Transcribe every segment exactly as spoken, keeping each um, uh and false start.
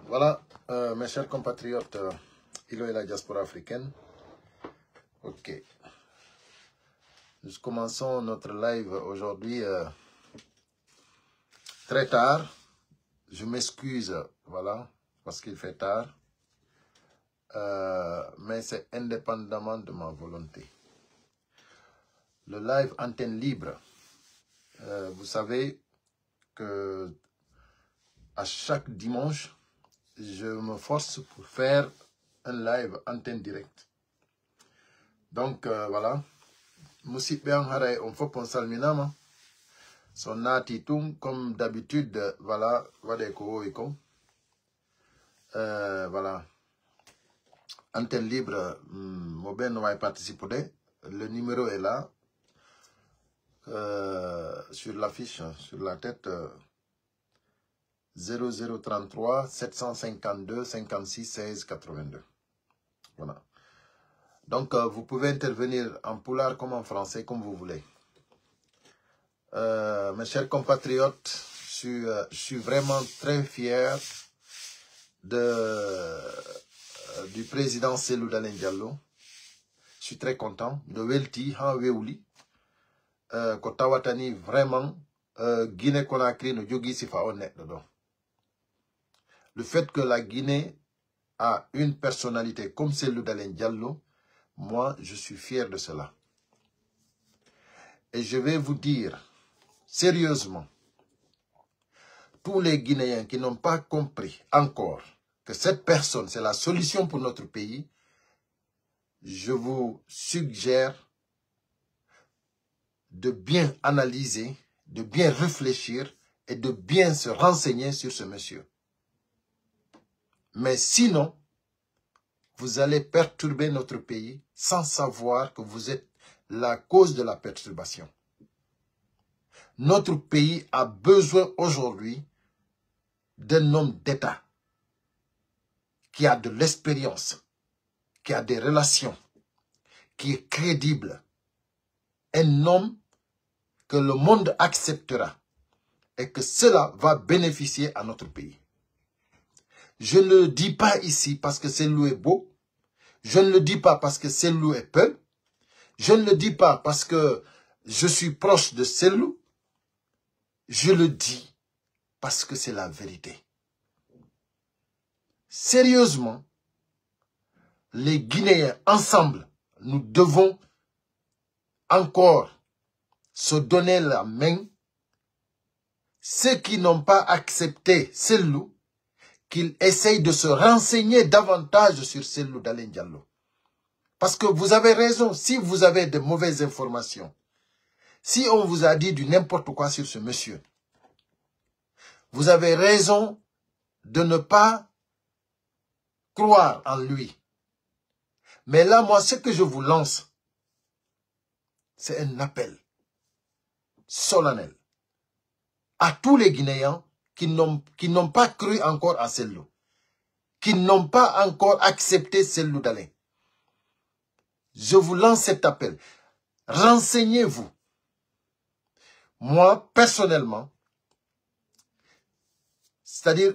Voilà, euh, mes chers compatriotes, euh, Ilo et la diaspora africaine. Ok. Nous commençons notre live aujourd'hui, euh, très tard. Je m'excuse, voilà, parce qu'il fait tard. Euh, mais c'est indépendamment de ma volonté. Le live Antenne Libre, euh, vous savez que à chaque dimanche, je me force pour faire un live Antenne Direct. Donc, euh, voilà. Musidɓe an, haray on fof on salminaama. So on naati tun, comme d'habitude, voilà, waɗee ko woowi kon. Euh, voilà. Antenne Libre, hmm, mo ɓen no waawi participer de. Le numéro est là. Euh, sur l'affiche, sur la tête, euh, zéro zéro trente-trois sept cent cinquante-deux cinquante-six seize quatre-vingt-deux. Voilà. Donc, euh, vous pouvez intervenir en pulaar comme en français, comme vous voulez. Euh, mes chers compatriotes, je suis, euh, je suis vraiment très fier de, euh, du président Cellou Dalein Diallo. Je suis très content. Miɗo weltii haa wewli. Euh, ko tawata ni vraiment, euh, Guinée Conakry no jogii sifa o neɗɗo ɗo. Le fait que la Guinée a une personnalité comme Cellou Dalein Diallo, moi, je suis fier de cela. Et je vais vous dire sérieusement, tous les Guinéens qui n'ont pas compris encore que cette personne, c'est la solution pour notre pays, je vous suggère de bien analyser, de bien réfléchir et de bien se renseigner sur ce monsieur. Mais sinon, vous allez perturber notre pays sans savoir que vous êtes la cause de la perturbation. Notre pays a besoin aujourd'hui d'un homme d'État qui a de l'expérience, qui a des relations, qui est crédible, un homme que le monde acceptera et que cela va bénéficier à notre pays. Je ne le dis pas ici parce que Cellou est beau. Je ne le dis pas parce que Cellou est peul. Je ne le dis pas parce que je suis proche de Cellou. Je le dis parce que c'est la vérité. Sérieusement, les Guinéens, ensemble, nous devons encore se donner la main. Ceux qui n'ont pas accepté Cellou, qu'ils essayent de se renseigner davantage sur Cellou Dalein Diallo. Parce que vous avez raison, si vous avez de mauvaises informations, si on vous a dit du n'importe quoi sur ce monsieur, vous avez raison de ne pas croire en lui. Mais là, moi, ce que je vous lance, c'est un appel solennel à tous les Guinéens qui n'ont, qui n'ont pas cru encore à Cellou, qui n'ont pas encore accepté Cellou Dalein. Je vous lance cet appel. Renseignez-vous. Moi, personnellement, c'est-à-dire,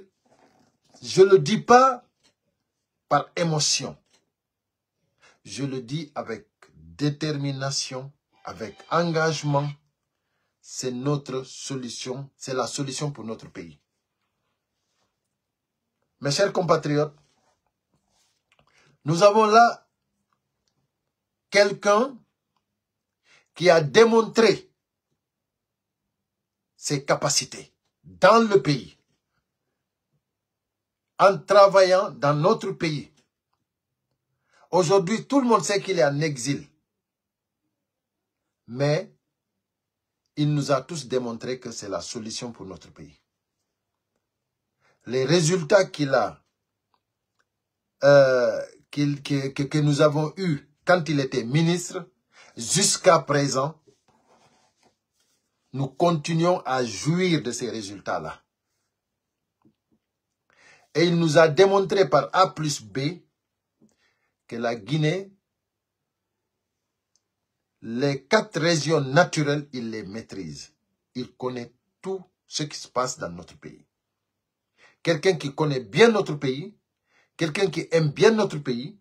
je le dis pas par émotion. Je le dis avec détermination, avec engagement. C'est notre solution, c'est la solution pour notre pays. Mes chers compatriotes, nous avons là quelqu'un qui a démontré ses capacités dans le pays, en travaillant dans notre pays. Aujourd'hui, tout le monde sait qu'il est en exil. Mais il nous a tous démontré que c'est la solution pour notre pays. Les résultats qu'il a, euh, qu'il, que, que, que nous avons eus quand il était ministre, jusqu'à présent, nous continuons à jouir de ces résultats-là. Et il nous a démontré par A plus B que la Guinée, les quatre régions naturelles, il les maîtrise. Il connaît tout ce qui se passe dans notre pays. quelqu'un qui connaît bien notre pays, quelqu'un qui aime bien notre pays,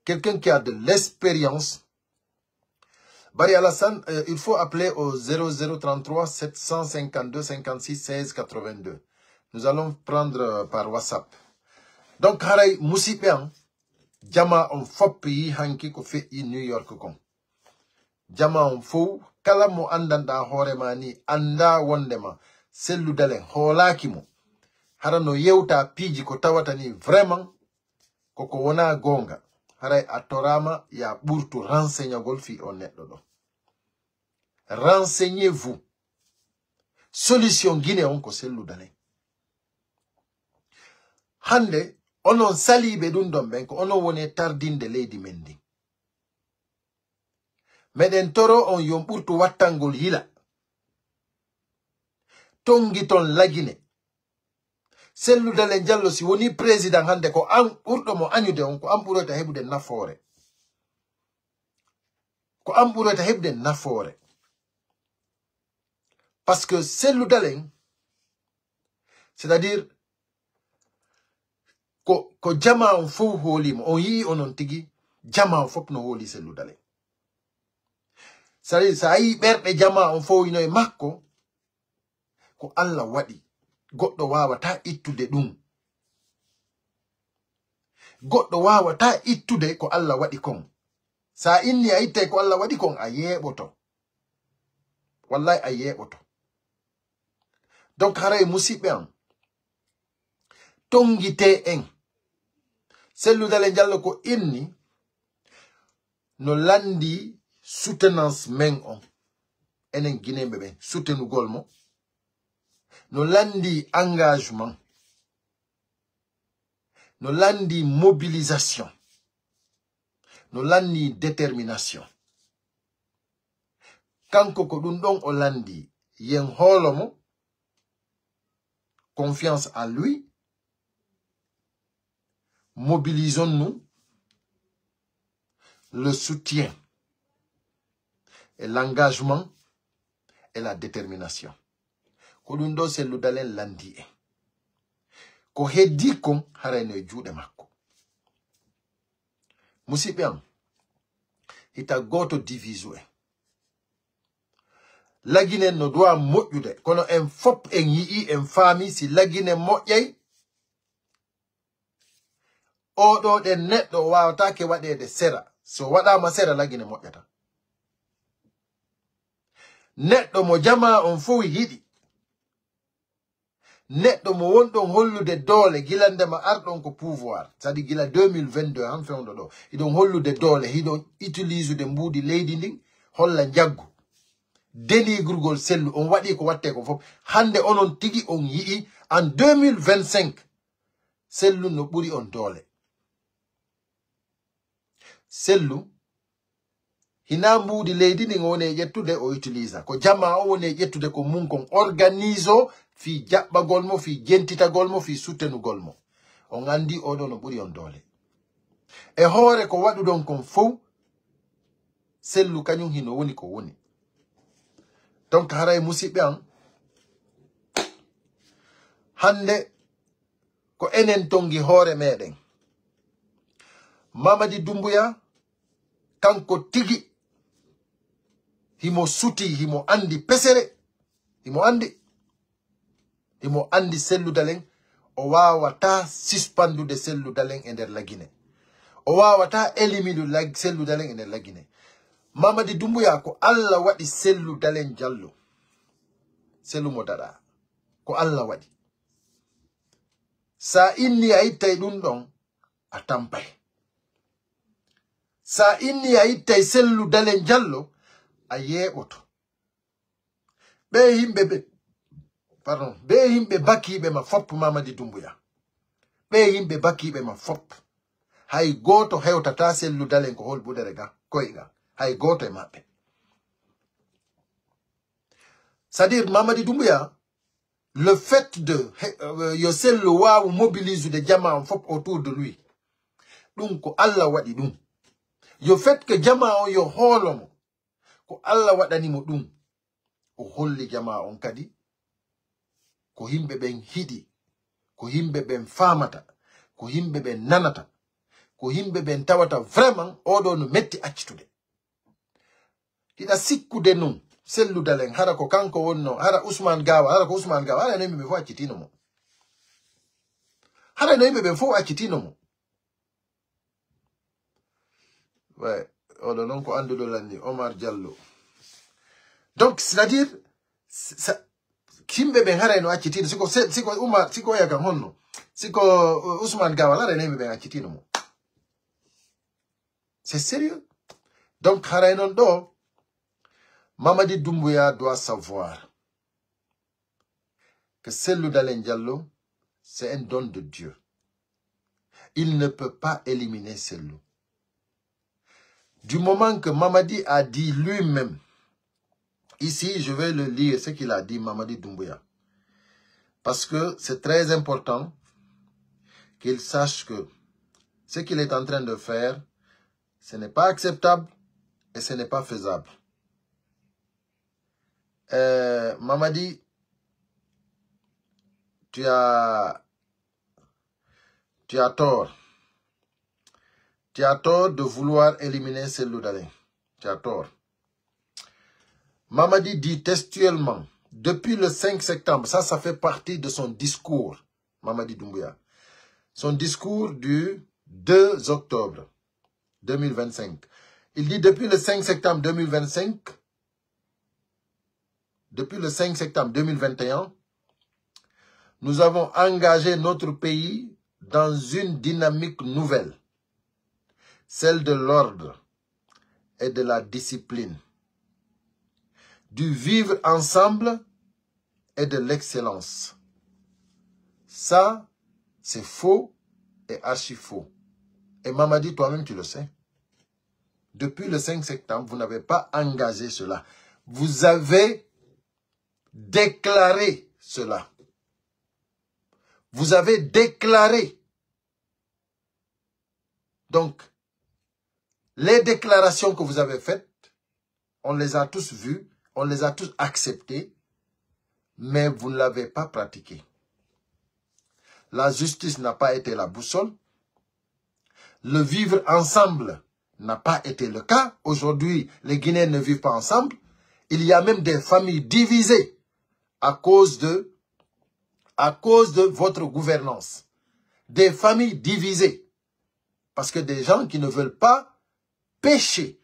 quelqu'un qui a de l'expérience. Barry Alassane, euh, il faut appeler au zéro zéro trente-trois sept cent cinquante-deux cinquante-six seize quatre-vingt-deux. Nous allons prendre, euh, par WhatsApp. Donc, haray musiɓɓe an, jama on fop yi hanki ko feƴƴi New York kon. Jama on fow, kala mo anndanɗaa hoore maa nii, anndaa wonndema Sellu Dalen hoolaaki mo. Hara no yewtaa piiji ko tawata nii, vraiment, ko ko wonaa goonga. Haray a toraama, ya ɓurtu renseignaugol fii on neɗɗo ɗoo. Renseignez-vous. Solution Guinée on ko Sellu Dalen. Hannde, onon saliiɓe ɗun ɗon ɓen, ko onon woni e tardinde leydi men ndin. Meɗen toroo on yo on ɓurtu wattangol yila. Tonngiton Lagine. Sellu Dalen Jallo, si wonii président hannde, ko an ɓurɗo mo añude on, ko an ɓuroyta heɓude nafoore. Ko an ɓuroyta heɓude nafoore. Parce que Sellu Dalen, c'est-à-dire, ko, ko jamaa on fow hoolii mo. On yi'ii onon tigi, jamaa on fow no hoolii Sellu Dalen. C'est-à-dire, so a yi'ii ɓerɗe jamaa on fow hino e makko, ko Alla waɗi. Goɗɗo waawataa ittude ɗun. Goɗɗo waawataa ittude ko Alla waɗi kon. So a innii a ittay ko Alla waɗi kon, a yeeɓoto. Wallahi, a yeeɓoto. Donc, haray musiɓɓe an, tonngitee en. Sellu Dalen Jallo ko inni no lanndii soutenance men on. Enen Gineeɓe ɓen, soutenugol mo. No lanndii engagement. No lanndii mobilisation. No lanndii détermination. Kanko ko ɗun ɗon o lanndii. Yen hoolo mo, confiance en lui. Mobilisons-nous, le soutien et l'engagement et la détermination. Ko ɗun ɗoo Sellu Dalen lanndii en. Ko heddii kon haray no e juuɗe makko. Musiɓɓe an, hita gooto divisu en. Lagine no duwaa moƴƴude, kono en fop en yi'ii, en faamii si Lagine moƴƴay, oo ɗoo ɗen neɗɗo o waawataake waɗeede sera. Si o waɗaama sera, Lagine moƴƴataa. Neɗɗo mo jamaa on fow yiɗi. Neɗɗo mo wonɗon hollude doole gila ndema arɗon ko pouvoir, c'est-à-dire gila deux mille vingt-deux han fewndo ɗoo, hiɗon hollude doole, hiɗon utilisude mbuuɗi leydi ndin, holla njaggu. Denigrugol Sellu, on waɗii ko wattee kon fow. Hannde onon tigi on yi'ii, en deux mille vingt-cinq, Sellu no ɓuri on doole. Sellu, hinaa mbuuɗi leydi ndin o woni e ƴettude, o utilisa. Ko jamaa o woni e ƴettude ko mun kon, organise o fii jaɓɓagol mo, fii jentitagol mo, fii suttenugol mo. On anndi oo ɗoo no ɓuri on doole. E hoore ko waɗuɗon kon fow, Sellu kañun hino woni ko woni. Donc, haray musiɓɓe an, hannde ko enen tonngi hoore meɗen. Mamadi Doumbouya, kanko tigi, himo suti, himo anndi pesere, himo anndi. Himo anndi Sellu Dalen, o waawataa sispandude Sellu Dalen e nder Lagine. O waawataa éliminude Lag-, Sellu Dalen e nder Lagine. Mamadi Doumbouya, ko Alla waɗi Sellu Dalen Jallo. Sellu mo daɗaa. Ko Alla waɗi. Sa inni a ittay ɗun ɗon, a tampay. Sa inni a ittay Sellu Dalen Jallo, a yeeɓoto. Ɓee yimɓe ɓe, pardon, ɓee yimɓe bakiiɓe ma fop, Mamadi Doumbouya. Ɓee yimɓe bakiiɓe ma fop. Hay gooto hewtataa Sellu Dalen ko hol buɗere ga, koy ga. Hay gooto e maɓɓe. C'est-à-dire, Mamadi Doumbouya, le fait de, he-, euh, yo Sellu waawu mobiliser de jamaa on fop autour de lui. Ɗun ko Alla waɗi ɗun. Yo fait que jamaa on yo hoolo mo. Ko Alla waɗani mo ɗun. O holli jamaa on kadi ko yimɓe ɓen hiɗi. ko yimɓe ɓen faamata, ko yimɓe ɓen nanata, ko yimɓe ɓen tawata vraiment oɗo no metti accitude. Hiɗa sikkude non, Sellu Dalen, hara ko kanko wonno, hara Ousmane Gawa, hara ko Ousmane Gawa, hara no yimɓe ɓen fof accitino mo. Hara no yimɓe ɓen fof accitino mo. Ouais, oɗo non ko annduɗo lanni, Omar Diallo. Donc, c'est-à-dire, sa, yimɓe ɓen haray no accitino, siko, se- siko Umar, siko oya kan honno, siko uh, Ousmane Gawal haray no yimɓe ɓen accitino mo. C'est sérieux. Donc, haray non ɗo, Mamadi Doumbouya doit savoir que Cellou Dalein Diallo, c'est un don de Dieu. Il ne peut pas éliminer Cellou. Du moment que Mamadi a dit lui-même, ici, je vais le lire, ce qu'il a dit, Mamadi Doumbouya. Parce que c'est très important qu'il sache que ce qu'il est en train de faire, ce n'est pas acceptable et ce n'est pas faisable. Euh, Mamadi, tu as, tu as tort. Tu as tort de vouloir éliminer Cellou Dalein. Tu as tort. Mamadi dit textuellement, depuis le cinq septembre, ça, ça fait partie de son discours, Mamadi Doumbouya. Son discours du deux octobre deux mille vingt-cinq. Il dit, depuis le cinq septembre deux mille vingt-cinq, depuis le cinq septembre deux mille vingt et un, nous avons engagé notre pays dans une dynamique nouvelle, celle de l'ordre et de la discipline, du vivre ensemble et de l'excellence. Ça, c'est faux et archi faux. Et Mamadi, toi-même, tu le sais. Depuis le cinq septembre, vous n'avez pas engagé cela. Vous avez déclaré cela. Vous avez déclaré. Donc, les déclarations que vous avez faites, on les a tous vues, on les a tous acceptées, mais vous ne l'avez pas pratiquées. La justice n'a pas été la boussole. Le vivre ensemble n'a pas été le cas. Aujourd'hui, les Guinéens ne vivent pas ensemble. Il y a même des familles divisées à cause de, à cause de votre gouvernance. Des familles divisées. Parce que des gens qui ne veulent pas pécher,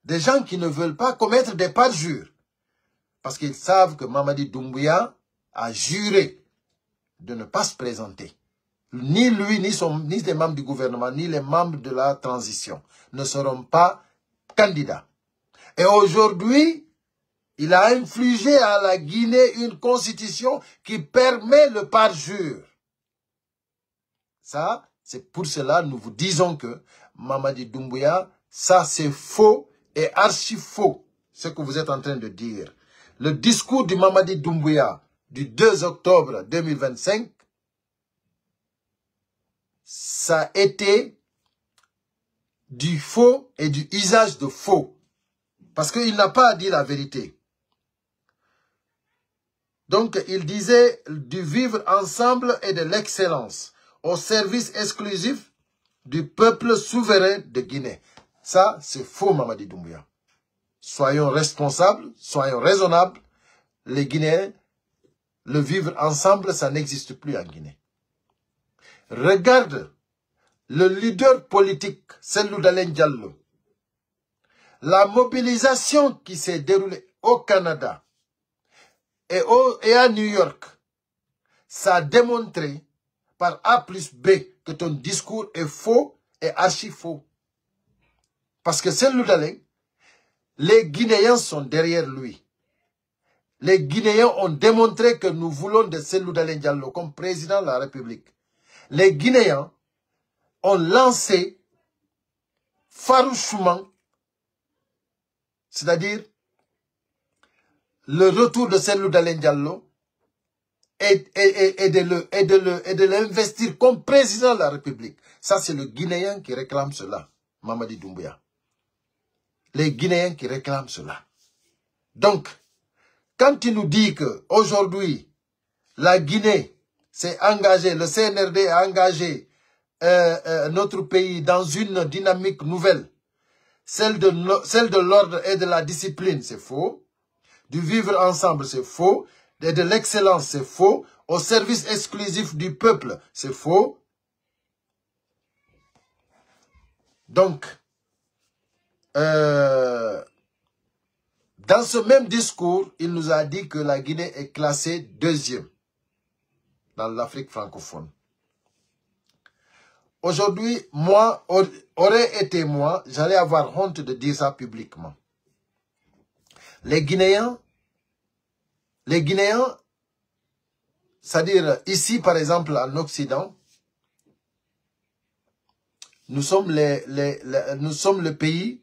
des gens qui ne veulent pas commettre des parjures, parce qu'ils savent que Mamadi Doumbouya a juré de ne pas se présenter. Ni lui, ni, son, ni les membres du gouvernement, ni les membres de la transition ne seront pas candidats. Et aujourd'hui, il a infligé à la Guinée une constitution qui permet le parjure. Ça, c'est pour cela que nous vous disons que Mamadi Doumbouya, ça c'est faux et archi faux, ce que vous êtes en train de dire. Le discours du Mamadi Doumbouya du deux octobre deux mille vingt-cinq, ça a été du faux et du usage de faux. Parce qu'il n'a pas dit la vérité. Donc, il disait du vivre ensemble et de l'excellence au service exclusif du peuple souverain de Guinée. Ça, c'est faux, Mamadi Doumbouya. Soyons responsables, soyons raisonnables. Les Guinéens, le vivre ensemble, ça n'existe plus en Guinée. Regarde le leader politique, Cellou Dalein Diallo, la mobilisation qui s'est déroulée au Canada et, au, et à New York, ça a démontré par A plus B que ton discours est faux et archi faux. Parce que Cellou Dalein, les Guinéens sont derrière lui. Les Guinéens ont démontré que nous voulons de Cellou Dalein Diallo comme président de la République. Les Guinéens ont lancé farouchement, c'est-à-dire le retour de Cellou Dalein Diallo et, et, et, et de le, et de le, et de l'investir comme président de la République. Ça, c'est le Guinéen qui réclame cela, Mamadi Doumbouya. Les Guinéens qui réclament cela. Donc, quand il nous dit que aujourd'hui, la Guinée, c'est engager, le C N R D a engagé euh, euh, notre pays dans une dynamique nouvelle, celle de, no- celle de l'ordre et de la discipline, c'est faux. Du vivre ensemble, c'est faux. Et de l'excellence, c'est faux. Au service exclusif du peuple, c'est faux. Donc, euh, dans ce même discours, il nous a dit que la Guinée est classée deuxième dans l'Afrique francophone. Aujourd'hui, moi, aur- aurait été moi, j'allais avoir honte de dire ça publiquement. Les Guinéens, les Guinéens, c'est-à-dire ici, par exemple, en Occident, nous sommes les, les- les- nous sommes le pays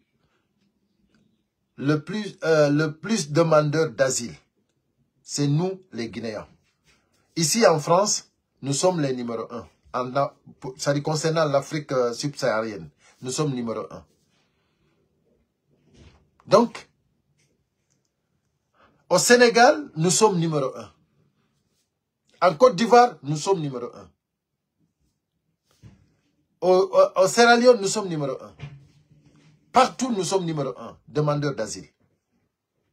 le plus, euh, le plus demandeur d'asile. C'est nous, les Guinéens. Ici, en France, nous sommes les numéro un. En, a- pour- c'est-à-dire concernant l'Afrique euh, subsaharienne, nous sommes numéro un. Donc, au Sénégal, nous sommes numéro un. En Côte d'Ivoire, nous sommes numéro un. Au, au- au Sierra Leone, nous sommes numéro un. Partout, nous sommes numéro un. Demandeurs d'asile.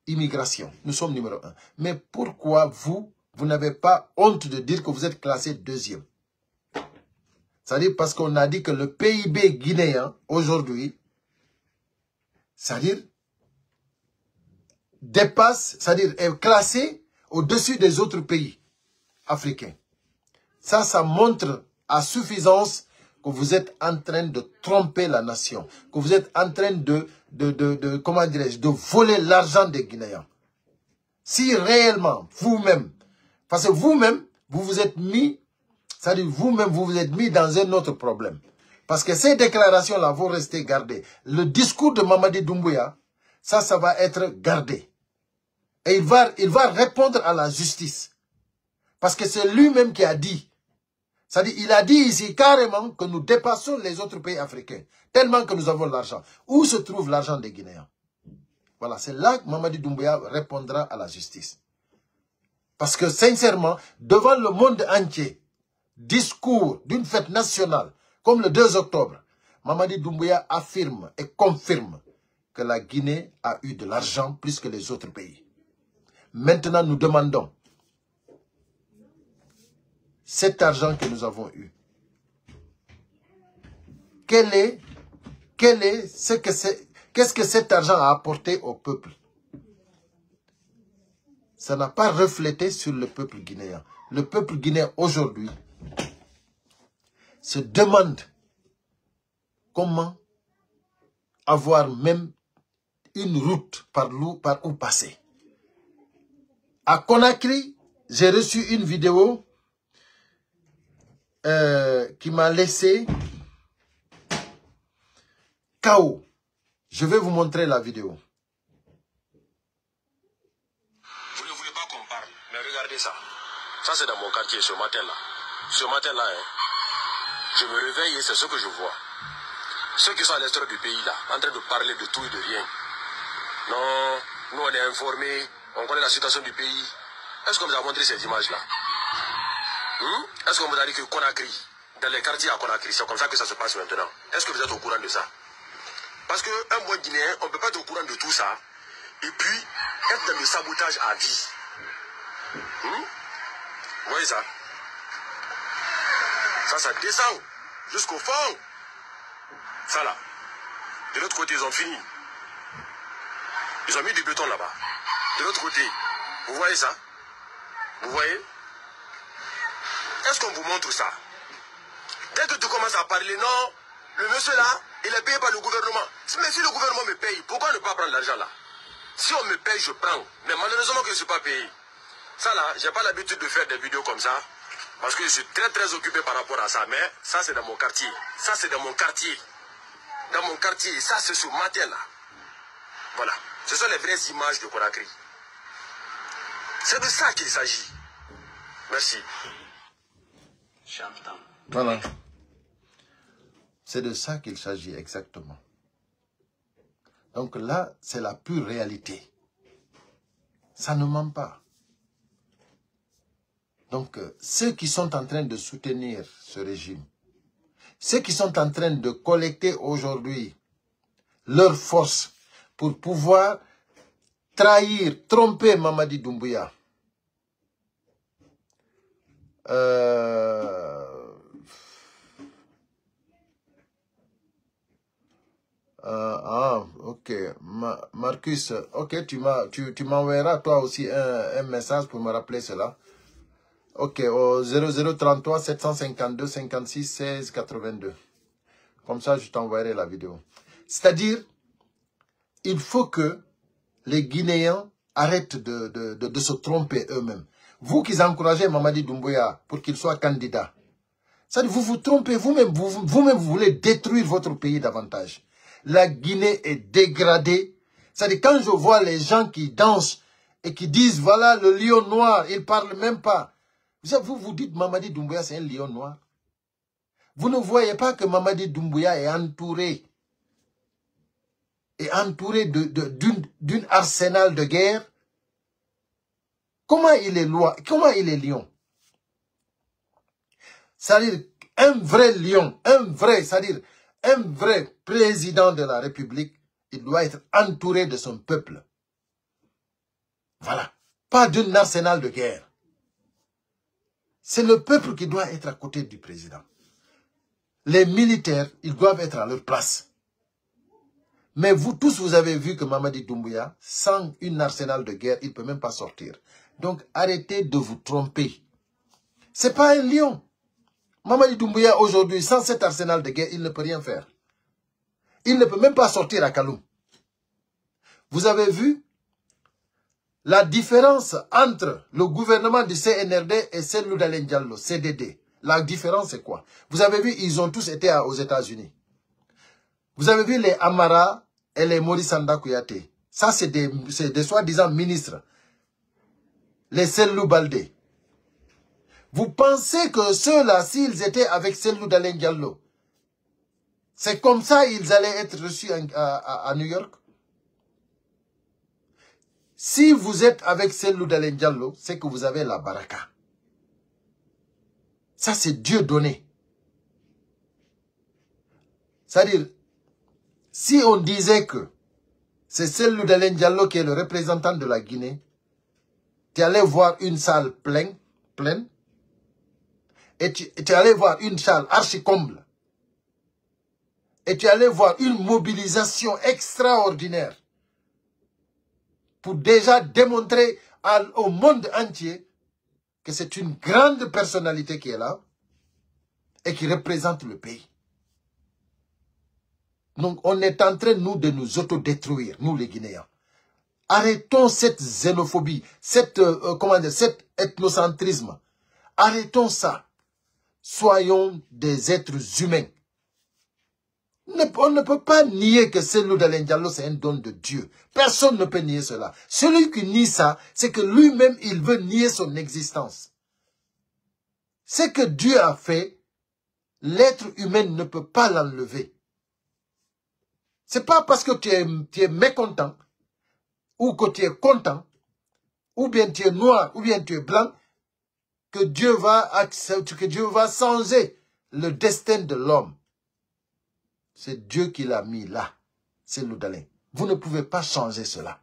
Immigration, nous sommes numéro un. Mais pourquoi vous, vous n'avez pas honte de dire que vous êtes classé deuxième? C'est-à-dire parce qu'on a dit que le P I B guinéen, aujourd'hui, c'est-à-dire dépasse, c'est-à-dire est classé au-dessus des autres pays africains. Ça, ça montre à suffisance que vous êtes en train de tromper la nation, que vous êtes en train de, de, de, de, comment dirais-je, de voler l'argent des Guinéens. Si réellement, vous-même, parce que vous-même, vous vous êtes mis, c'est-à-dire vous-même, vous vous êtes mis dans un autre problème. Parce que ces déclarations-là vont rester gardées. Le discours de Mamadi Doumbouya, ça, ça va être gardé. Et il va, il va répondre à la justice. Parce que c'est lui-même qui a dit. C'est-à-dire, il a dit ici carrément que nous dépassons les autres pays africains, tellement que nous avons l'argent. Où se trouve l'argent des Guinéens? Voilà, c'est là que Mamadi Doumbouya répondra à la justice. Parce que sincèrement, devant le monde entier, discours d'une fête nationale comme le deux octobre, Mamadi Doumbouya affirme et confirme que la Guinée a eu de l'argent plus que les autres pays. Maintenant, nous demandons cet argent que nous avons eu. Quel est, quel est ce que c'est, qu'est-ce que cet argent a apporté au peuple? Ça n'a pas reflété sur le peuple guinéen. Le peuple guinéen aujourd'hui se demande comment avoir même une route par où, par où passer. À Conakry, j'ai reçu une vidéo euh, qui m'a laissé K O. Je vais vous montrer la vidéo. Vous ne voulez pas qu'on parle, mais regardez ça. Ça, c'est dans mon quartier ce matin-là. Ce matin-là, hein, je me réveille et c'est ce que je vois. Ceux qui sont à l'extérieur du pays, là, en train de parler de tout et de rien. Non, nous, on est informés, on connaît la situation du pays. Est-ce qu'on vous a montré ces images-là? Hmm? Est-ce qu'on vous a dit que Conakry, dans les quartiers à Conakry, c'est comme ça que ça se passe maintenant? Est-ce que vous êtes au courant de ça? Parce qu'un bon Guinéen, on ne peut pas être au courant de tout ça et puis être dans le sabotage à vie. Hmm? Vous voyez ça? Ça, ça descend jusqu'au fond. Ça là. De l'autre côté, ils ont fini. Ils ont mis du béton là-bas. De l'autre côté. Vous voyez ça? Vous voyez? Est-ce qu'on vous montre ça? Dès que tu commences à parler, non, le monsieur là, il est payé par le gouvernement. Mais si le gouvernement me paye, pourquoi ne pas prendre l'argent là? Si on me paye, je prends. Mais malheureusement que je ne suis pas payé. Ça là, j'ai pas l'habitude de faire des vidéos comme ça, parce que je suis très très occupé par rapport à ça. Mais ça, c'est dans mon quartier. Ça, c'est dans mon quartier. Dans mon quartier, ça, c'est ce matin-là. Voilà. Ce sont les vraies images de Conakry. C'est de ça qu'il s'agit. Merci. Voilà. C'est de ça qu'il s'agit exactement. Donc là, c'est la pure réalité. Ça ne ment pas. Donc, euh, ceux qui sont en train de soutenir ce régime, ceux qui sont en train de collecter aujourd'hui leur force pour pouvoir trahir, tromper Mamadi Doumbouya. Euh, euh, ah, ok. Ma- Marcus, ok, tu m'as, tu, tu m'enverras toi aussi un, un message pour me rappeler cela. Ok, au zéro zéro trente-trois sept cent cinquante-deux cinquante-six seize quatre-vingt-deux. Comme ça, je t'enverrai la vidéo. C'est-à-dire, il faut que les Guinéens arrêtent de, de, de, de se tromper eux-mêmes. Vous qui encouragez Mamadi Doumbouya pour qu'il soit candidat, ça dit, vous vous trompez vous-même, vous, vous-même vous voulez détruire votre pays davantage. La Guinée est dégradée. Ça dit, quand je vois les gens qui dansent et qui disent, voilà le lion noir, ils parlent même pas. Vous, vous, vous dites Mamadi Doumbouya, c'est un lion noir. Vous ne voyez pas que Mamadi Doumbouya est entouré, est entouré de, de- d'une, d'une arsenal de guerre. Comment il est loi, comment il est lion? C'est-à-dire, un vrai lion, un vrai, c'est-à-dire, un vrai président de la République, il doit être entouré de son peuple. Voilà. Pas d'un arsenal de guerre. C'est le peuple qui doit être à côté du président. Les militaires, ils doivent être à leur place. Mais vous tous, vous avez vu que Mamadi Doumbouya, sans un arsenal de guerre, il ne peut même pas sortir. Donc arrêtez de vous tromper. C'est pas un lion. Mamadi Doumbouya, aujourd'hui, sans cet arsenal de guerre, il ne peut rien faire. Il ne peut même pas sortir à Kaloum. Vous avez vu la différence entre le gouvernement du C N R D et Cellou Dalein Diallo, C D D. La différence, c'est quoi? Vous avez vu, ils ont tous été à- aux États-Unis. Vous avez vu les Amara et les Maurice Sanda Kouyaté. Ça, c'est des, c'est des soi-disant ministres. Les Cellou Baldé. Vous pensez que ceux-là, s'ils étaient avec Cellou Dalein Diallo, c'est comme ça ils allaient être reçus en- à, à- à New York? Si vous êtes avec Cellou Dalein Diallo, c'est que vous avez la baraka. Ça, c'est Dieu donné. C'est-à-dire, si on disait que c'est Cellou Dalein Diallo qui est le représentant de la Guinée, tu allais voir une salle pleine, pleine, et tu, tu allais voir une salle archi comble, et tu allais voir une mobilisation extraordinaire pour déjà démontrer à- au monde entier que c'est une grande personnalité qui est là et qui représente le pays. Donc, on est en train, nous, de nous autodétruire, nous les Guinéens. Arrêtons cette xénophobie, cette, euh, euh, comment dire, cet ethnocentrisme. Arrêtons ça. Soyons des êtres humains. Ne- on ne peut pas nier que Cellou Dalein Diallo, c'est un don de Dieu. Personne ne peut nier cela. Celui qui nie ça, c'est que lui-même, il veut nier son existence. Ce que Dieu a fait, l'être humain ne peut pas l'enlever. C'est pas parce que tu es, tu es mécontent, ou que tu es content, ou bien tu es noir, ou bien tu es blanc, que Dieu va accepter, que Dieu va changer le destin de l'homme. C'est Dieu qui l'a mis là. C'est Loudalin. Vous ne pouvez pas changer cela.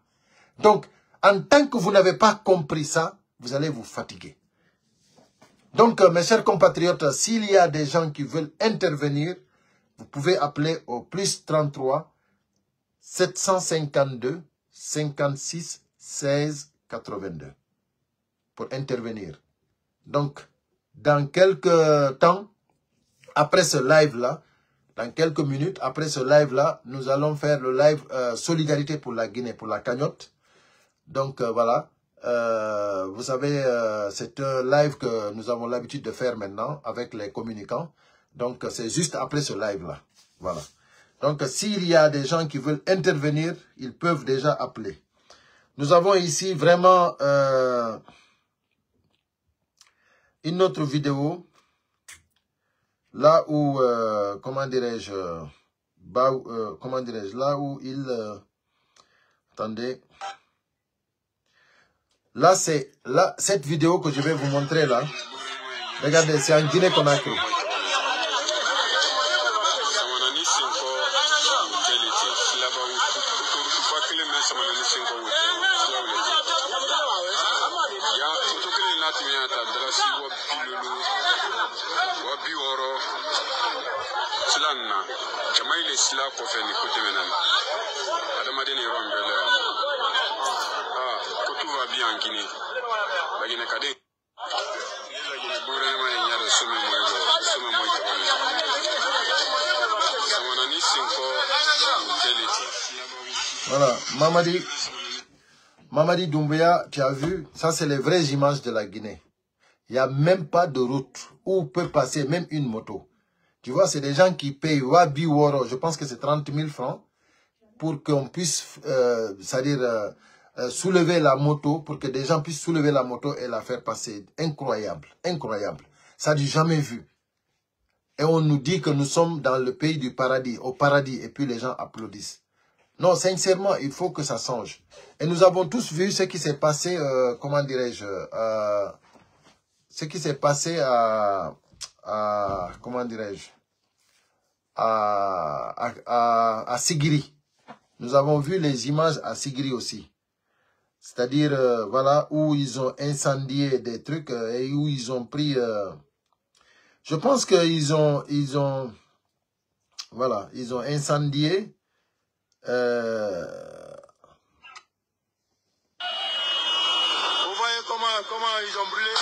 Donc, en tant que vous n'avez pas compris ça, vous allez vous fatiguer. Donc, euh, mes chers compatriotes, s'il y a des gens qui veulent intervenir, vous pouvez appeler au plus trente-trois sept cent cinquante-deux cinquante-six seize quatre-vingt-deux pour intervenir. Donc, dans quelques temps, après ce live-là, dans quelques minutes, après ce live-là, nous allons faire le live, euh, Solidarité pour la Guinée, pour la cagnotte. Donc, euh, voilà. Euh, vous savez, euh, c'est un live que nous avons l'habitude de faire maintenant avec les communicants. Donc, c'est juste après ce live-là. Voilà. Donc, s'il y a des gens qui veulent intervenir, ils peuvent déjà appeler. Nous avons ici vraiment, euh, une autre vidéo, là où, euh, comment dirais-je, bah, euh, comment dirais-je, là où il, euh, attendez, Là, c'est là, cette vidéo que je vais vous montrer là. Regardez, c'est en Guinée-Conakry. Wa bi wɔɔrɔ. Sila na. Jama ile sila kɔfɛ ni ko tɛmɛna. Adamaden ni yɔrɔ min bɛ la. Ah, ko tout va bien en Guinée. La Guinée ka di. La Guinée gouvernement ye ɲa da sumi moy do, sumi moy to. Samana ni sin ko tele ti. Voilà, Mamadi, Mamadi Doumbouya, tu as vu, ça c'est les vraies images de la Guinée. Il n'y a même pas de route où peut passer même une moto. Tu vois, c'est des gens qui payent Wabi Woro, je pense que c'est trente mille francs, pour qu'on puisse, euh, c'est-à-dire, euh, euh, soulever la moto, pour que des gens puissent soulever la moto et la faire passer. Incroyable, incroyable. Ça, du jamais vu. Et on nous dit que nous sommes dans le pays du paradis, au paradis, et puis les gens applaudissent. Non, sincèrement, il faut que ça change. Et nous avons tous vu ce qui s'est passé, euh, comment dirais-je, euh, ce qui s'est passé à, à, comment dirais-je, à, à, à, à Sigiri. Nous avons vu les images à Sigiri aussi. C'est-à-dire, euh, voilà, où ils ont incendié des trucs, euh, et où ils ont pris, euh, je pense qu'ils ont, ils ont, voilà, ils ont incendié, euh, Vous voyez comment, comment ils ont brûlé ?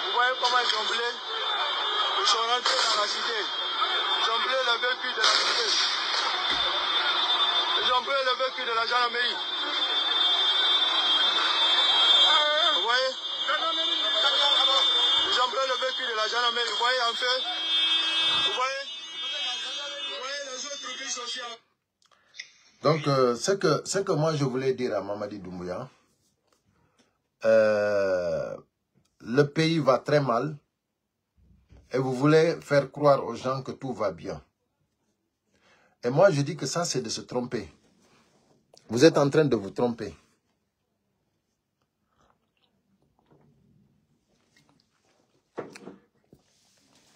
Vous voyez comment ils ont brûlé ? Ils sont rentrés dans la cité. Ils ont brûlé le véhicule de la cité. Ils ont brûlé le véhicule de la gendarmerie. Vous voyez ? Ils ont brûlé le véhicule de la gendarmerie. Vous voyez en feu ? Vous voyez ? Vous voyez les autres bus aussi en Donc, euh, ce que, ce que moi je voulais dire à Mamadi Doumbouya, euh, le pays va très mal et vous voulez faire croire aux gens que tout va bien. Et moi, je dis que ça, c'est de se tromper. Vous êtes en train de vous tromper.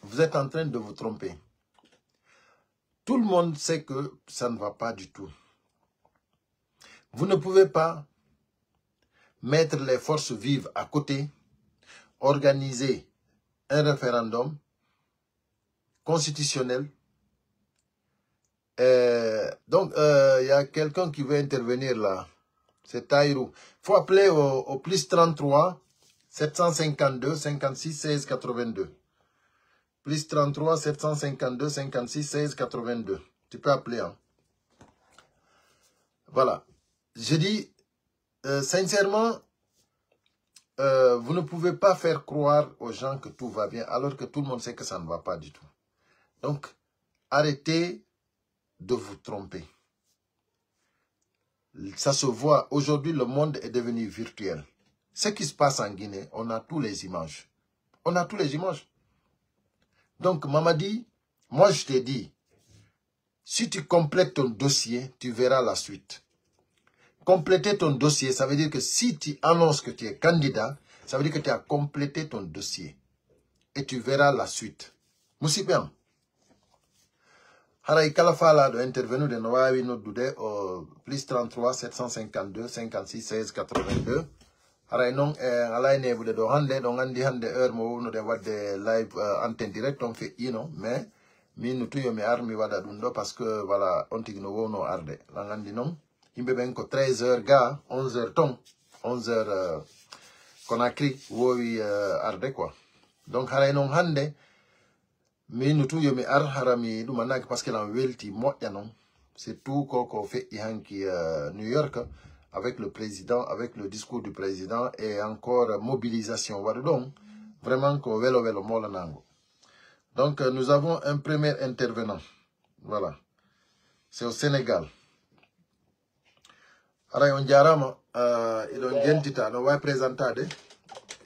Vous êtes en train de vous tromper. Tout le monde sait que ça ne va pas du tout. Vous ne pouvez pas mettre les forces vives à côté, organiser un référendum constitutionnel. Euh, donc, euh, il y a quelqu'un qui veut intervenir là. C'est Taïrou. Faut appeler au, au plus trente-trois, sept cent cinquante-deux, cinquante-six, seize, quatre-vingt-deux. Plus trente-trois, sept cent cinquante-deux, cinquante-six, seize, quatre-vingt-deux. Tu peux appeler, hein. Voilà. Je dis, euh, sincèrement, euh, vous ne pouvez pas faire croire aux gens que tout va bien alors que tout le monde sait que ça ne va pas du tout. Donc, arrêtez de vous tromper. Ça se voit. Aujourd'hui, le monde est devenu virtuel. Ce qui se passe en Guinée, on a tous les images. On a tous les images. Donc, Mamadi, moi, je t'ai dit, si tu complètes ton dossier, tu verras la suite. Compléter ton dossier, ça veut dire que si tu annonces que tu es candidat, ça veut dire que tu as complété ton dossier. Et tu verras la suite. Musidɓe am, haray kala faalaaɗo intervenude no waawi noddude o plus trente-trois, sept cent cinquante-deux, cinquante-six, seize, quatre-vingt-deux. Haray non, eh, alaa e neeɓude ɗo hannde, ɗon anndi hannde heure mo wownuɗen waɗde live, eh, antenne direct on feƴƴiino, mais min no tun yo mi ar mi waɗa ɗum ɗo, parce que, voilà, on tigi no wowno arde. Ɗon anndi non, yimɓe ɓen ko treize heures ga, onze heures ton, onze heures, eh, Conakry woowi, eh, arde quoi. Donc haray non hannde, Min no tun yo mi ar hara mi ɗumanaaki, parce que lan welti moƴƴa non. Surtout ko ko feƴƴi hanki, euh, New York avec le président, avec le discours du président et encore mobilisation waɗu ɗon. Vraiment ko welo welo molanango. Donc, euh, nous avons un premier intervenant. Voilà. C'est au Sénégal. Haray on jaaraama, euh, iɗon jentita, no wawi présentade.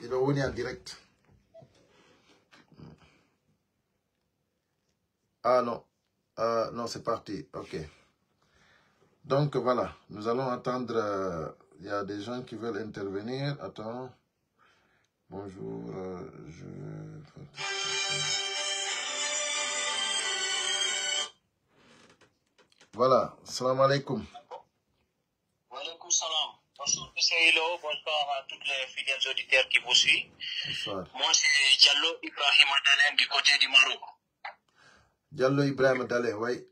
Iɗon woni en direct. Ah non. Euh, non, c'est parti. Ok. Donc voilà, nous allons attendre, euh, Il y a des gens qui veulent intervenir. Attends. Bonjour, euh, je veux... Voilà, salam alaikum. Wa alaikum salam. Bonjour, monsieur Hilo. Bonsoir à tous les fidèles auditeurs qui vous suivent. Bonsoir. Moi, c'est Diallo Ibrahim Adalen du côté du Maroc. Diallo Ibrahim Adalen, oui,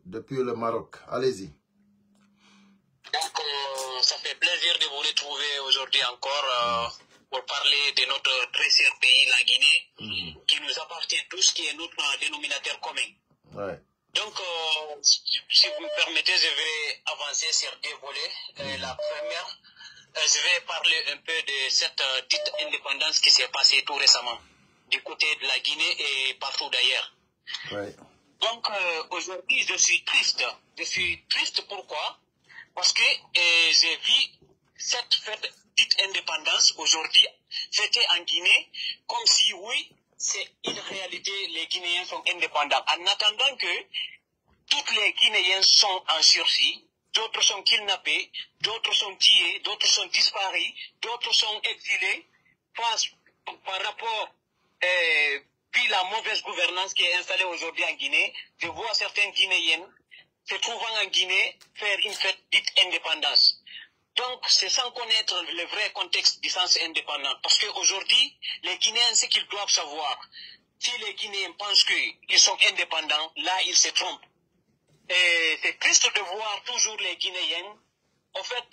depuis le Maroc. Allez-y. Donc, euh, ça fait plaisir de vous retrouver aujourd'hui encore, euh, pour parler de notre très cher pays, la Guinée, qui nous appartient tous, qui est notre, euh, dénominateur commun. Ouais. Donc, euh, si, si vous me permettez, je vais avancer sur deux volets. Euh, la première, euh, je vais parler un peu de cette, euh, dite indépendance qui s'est passée tout récemment du côté de la Guinée et partout d'ailleurs. Ouais. Donc, euh, aujourd'hui, je suis triste. Je suis triste pourquoi? Parce que, euh, j'ai vu cette fête dite indépendance aujourd'hui fêtée en Guinée comme si, oui, c'est une réalité, les Guinéens sont indépendants. En attendant que toutes les Guinéens sont en sursis, d'autres sont kidnappés, d'autres sont tués, d'autres sont disparus, d'autres sont exilés. Face par rapport, euh, puis la mauvaise gouvernance qui est installée aujourd'hui en Guinée, je vois certains Guinéens se trouvant en Guinée faire une fête dite indépendance. Donc, c'est sans connaître le vrai contexte du sens indépendant. Parce qu'aujourd'hui, les Guinéens, ce qu'ils doivent savoir, si les Guinéens pensent qu'ils sont indépendants, là, ils se trompent. Et c'est triste de voir toujours les Guinéens, en fait,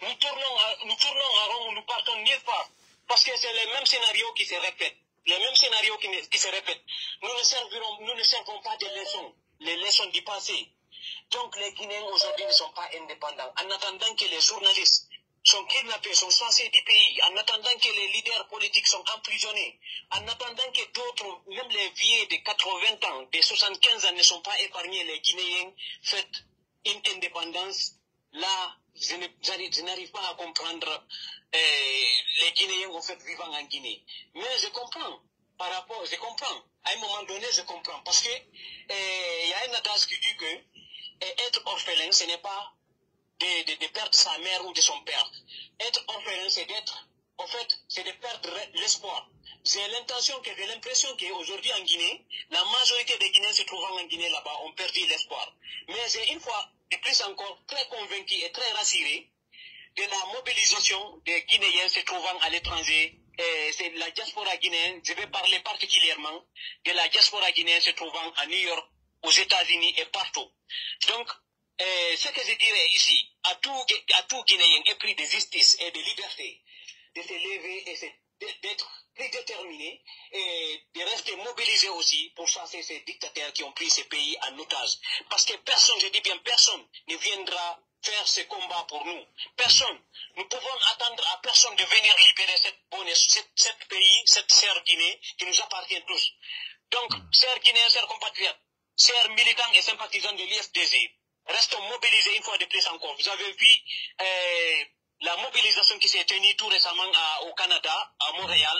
nous tournons, à- nous tournons en rond, nous partons nulle part. Parce que c'est le même scénario qui se répète. Les mêmes scénarios qui, ne- qui se répètent. Nous ne servirons, nous ne servons pas des leçons, les leçons du passé. Donc les Guinéens aujourd'hui ne sont pas indépendants. En attendant que les journalistes sont kidnappés, sont chassés du pays, en attendant que les leaders politiques sont emprisonnés, en attendant que d'autres, même les vieux de quatre-vingts ans, de soixante-quinze ans ne sont pas épargnés, les Guinéens fêtent une indépendance. Là, je ne- je n'arrive pas à comprendre, euh, les Guinéens, au fait, vivant en Guinée. Mais je comprends, par rapport, je comprends. À un moment donné, je comprends. Parce que, euh, il y a un adage qui dit que, euh, être orphelin, ce n'est pas de, de- de perdre sa mère ou de son père. Être orphelin, c'est d'être, en fait, c'est de perdre l'espoir. J'ai l'intention que, j'ai l'impression qu'aujourd'hui en Guinée, la majorité des Guinéens se trouvant en Guinée là-bas ont perdu l'espoir. Mais j'ai une fois de plus encore très convaincu et très rassuré de la mobilisation des Guinéens se trouvant à l'étranger. Et c'est la diaspora guinéenne, je vais parler particulièrement de la diaspora guinéenne se trouvant à New York, aux États-Unis et partout. Donc, euh, ce que je dirais ici, à tout, à tout Guinéen épris de justice et de liberté, de se lever et se- de- d'être plus déterminé et de rester mobilisé aussi pour chasser ces dictateurs qui ont pris ces pays en otage. Parce que personne, je dis bien personne, ne viendra faire ce combat pour nous. Personne. Nous pouvons attendre à personne de venir libérer cette bonne, cette, cette pays, cette chère Guinée qui nous appartient tous. Donc, chers Guinéens, chers compatriotes, chers militants et sympathisants de l'U F D G, restons mobilisés une fois de plus encore. Vous avez vu, euh, la mobilisation qui s'est tenue tout récemment à- au Canada, à Montréal.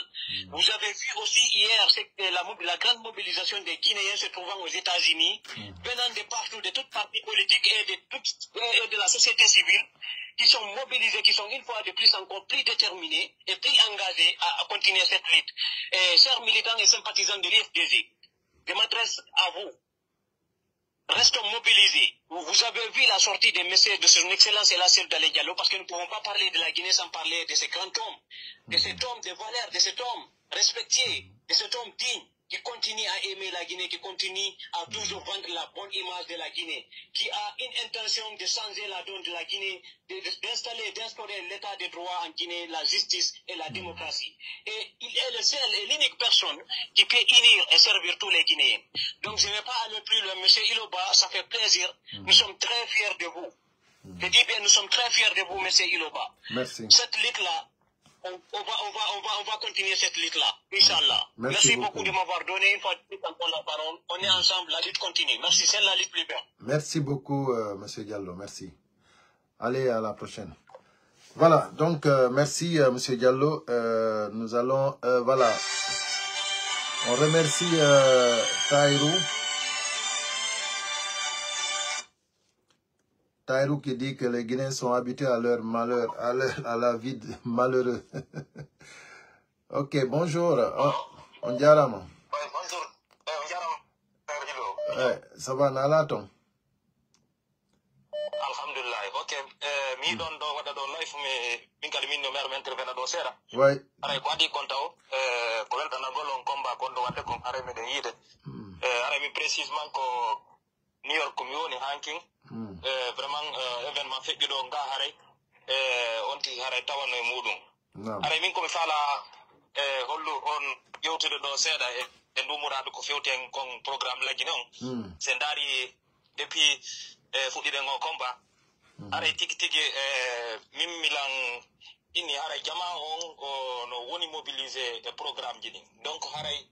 Vous avez vu aussi hier, c'est que la, mob- la grande mobilisation des Guinéens se trouvant aux États-Unis, venant de partout, de toutes parties politiques et de, toutes, et de la société civile, qui sont mobilisés, qui sont une fois de plus encore plus déterminés et plus engagés à, à continuer cette lutte. Et chers militants et sympathisants de l'U F D G, je m'adresse à vous. Restons mobilisés. Vous vous avez vu la sortie des messages de son excellence El Hadj Cellou Dalein Diallo, parce que nous ne pouvons pas parler de la Guinée sans parler de ce grand homme, de cet homme de valeur, de cet homme respecté, de cet homme digne, qui continue à aimer la Guinée, qui continue à toujours vendre la bonne image de la Guinée, qui a une intention de changer la donne de la Guinée, de- de- d'installer, d'instaurer l'état de droit en Guinée, la justice et la démocratie. Et il est le seul et l'unique personne qui peut unir et servir tous les Guinéens. Donc je ne vais pas aller plus loin, monsieur Iloba, ça fait plaisir. Nous sommes très fiers de vous. Je dis bien, nous sommes très fiers de vous, monsieur Iloba. Merci. Cette lutte-là, on, on va, on va, on va, on va continuer cette lutte-là, Inch'Allah. Merci beaucoup de m'avoir donné une fois de plus encore la parole. On est ensemble, la lutte continue. Merci, c'est la lutte plus belle. Merci beaucoup, euh, monsieur Diallo. Merci. Allez, à la prochaine. Voilà, donc, euh, merci, euh, monsieur Diallo. Euh, nous allons, euh, voilà. On remercie, euh, Taïrou. Taïrou qui dit que les Guinéens sont habitués à leur malheur, à leur, à la vie de malheureux. Ok, bonjour. On, on dirait, man. Oui, bonjour. Eh, on dirait, man. Eh, Hilo. Eh, ça va, na ala ton? Alhamdulillah. Ok, eh, mi ɗon ɗo waɗa ɗo live, mi, min kadi min no mi ara mi intervena ɗo seeɗa. Oui. Aray ko adii kon taw, eh, ko weltanagol on combat kon ɗo waɗde kon, aray meɗen yiide. Hmm. Eh, aray mi précisement ko New York ko mi woni hankin. Hmm. Eh, vraiment, eh, événement feƴƴuɗo nga haray, eh, on tigi haray tawano e muɗum. Naam. Haray min ko mi faala, eh, hollu on yewtude ɗo seeɗa e, e ndu muraadu ko fewti en kon programme lagine on. Hmm. Se ndaari depuis, eh, fuɗɗiɗen o combat. Hmm. Haray tigi tigi, eh, min milan inni haray jamaa on o no woni mobilisé e programme ji ɗin. Donc haray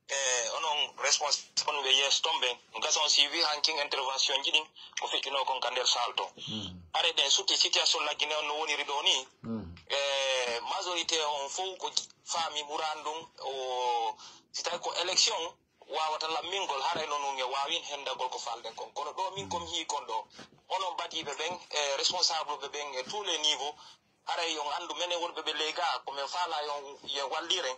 e onon responsable ɓe yeeso ton ɓen, no gasa on si wi hankin intervention ji ɗin, ko feƴƴunoo kon ka nder salle ton. Mm. Are ɗen sutti situation lagine on no woniri ɗo ni, mm, e majorité on fow ko faami muraan ɗum, o, si tawi ko élection wawata lammingol, haray no nun e waawin hendagol ko falɗen kon. Kono ɗo min ko mi hii kon ɗo, onon badiiɓe ɓen, e responsable ɓe ɓen e tous les niveaux, haray on anndu, menen wonɓe ɓe ley gaa, ko men faalaa yo on, yo walliren,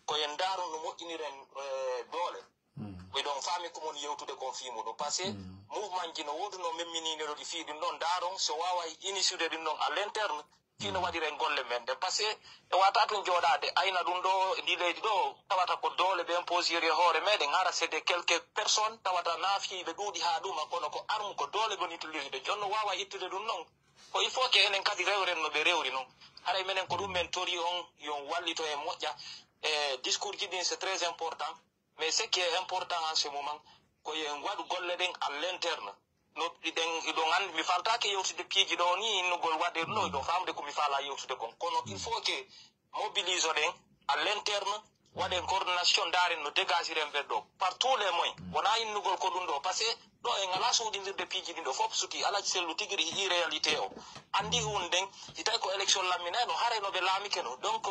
ko en ndaarun no moƴƴiniren, eh, doole. Mm. Miɗon faami ko mon yewtude kon fii muɗum. Parce que, mm, mouvement ji no woodunoo memminii no ɗi fii ɗum ɗon ndaaron, so waaway inisude ɗum ɗon à l'interne, fii no, mm, waɗiren golle men ɗen. Parce que e wata tun jooɗaade, ayna ɗum ɗo, ndi leydi ɗo, tawata ko doole ɓe imposiri e hoore meɗen, hara c'est des quelques personnes, tawata naafiiɓe ɗuuɗi haa ɗuma, kono ko arme, ko doole ɓe on utilisde. Jooni no waawa ittude ɗum ɗon. Ko il faut que enen kadi rewren no ɓe rewri non. Haray menen ko ɗum men tori on, yo on wallito en moƴƴa. E discours ji ɗin, c'est très important. Mais ce qui est important en ce moment, ko yo en waɗu golle ɗen à l'interne. No ɗiɗen, hiɗon anndi, mi faltaake yewtude piiji ɗo ni innugol waɗe ɗum ɗo, hiɗon faamude ko mi faalaa yewtude kon. Kono il faut que mobiliso ɗen à l'interne, waɗen coordination, ndaaren no dégagiren ɓen ɗo par tous les moyens. Wonaa innugol ko ɗum ɗo, parce que ɗo en alaa suuɗindirde piiji ɗin ɗo, fof suti, Alhaji Sellu tigi ri hi'i réalité o. Anndi huunde nden, si tawi ko élection lamminayno, haray no ɓe laamike no. Donc,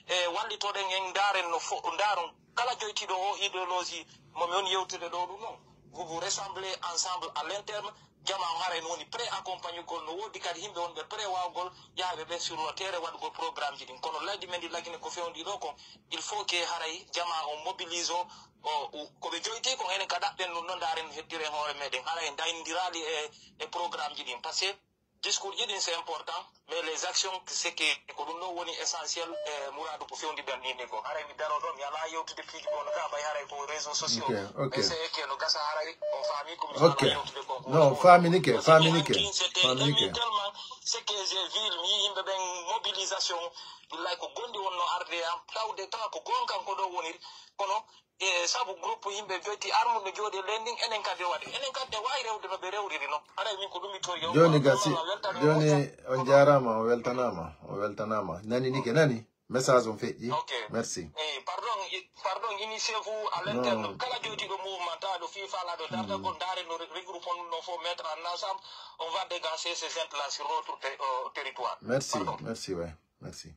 e wallitoɗen en, ndaaren no fo-, ndaaron kala joytiiɗo o idéologie mo mi woni yewtude ɗo ɗum non. Vous vous rassemblez ensemble à l'interne, jama on haray no woni prêt accompagnugol, no woodi kadi yimɓe wonɓe prêt waawgol yahɓe ɓen sur le terrain waɗugol programme ji ɗin. Kono leydi men ndi lagine ko fewndi ɗo kon, il faut que haray jama on mobilise o, o, u-, ko ɓe joyti kon enen ka ɗaɓɓen ɗum ɗo, ndaaren heddiren hoore meɗen. Haray en dayndirali e, e programme ji ɗin. Parce que discours ji ɗin c'est important, mais les actions c'est que ko ɗum ɗo woni essentiel e muraadu ko fewndi ɗen ɗin ɗin ko. Haray mi daro ɗo, mi alaa yewtude piiji bono ka, ɓay haray ko réseaux sociaux. Ok, ok. E c'est que no gasa haray o faami ko mi Ok. alaa yewtude ko. Non, faaminike, faaminike, faaminike. Tellement, c'est que j'ai vu, mi yii yimɓe ɓen mobilisation, billahi ko gondi wonno arde am, tawde tawa ko gonga ko ɗo woniri, kono e sabu groupe yimɓe joyti armuɓe jooɗi e leydi ndin, enen kadi waɗi. Enen kadi ne waawi rewde no ɓe rewriri non. Haray min ko ɗum mi tori. Jooni gasi, jooni on jaaraama, on weltanaama, on weltanaama. Nani nike, nani? Message on feƴƴi. Ok. Merci. Eh, pardon, i-, pardon, initiez-vous à l'interne. Non. Kala joytiiɗo mouvement, tawa ɗo fii faalaaɗo darta, hmm, ko ndaare no re-, regroupe on no faut mettre en ensemble, on va dégager ces gens-là sur notre ter-, euh, territoire. Merci, pardon. Merci, ouais. Merci.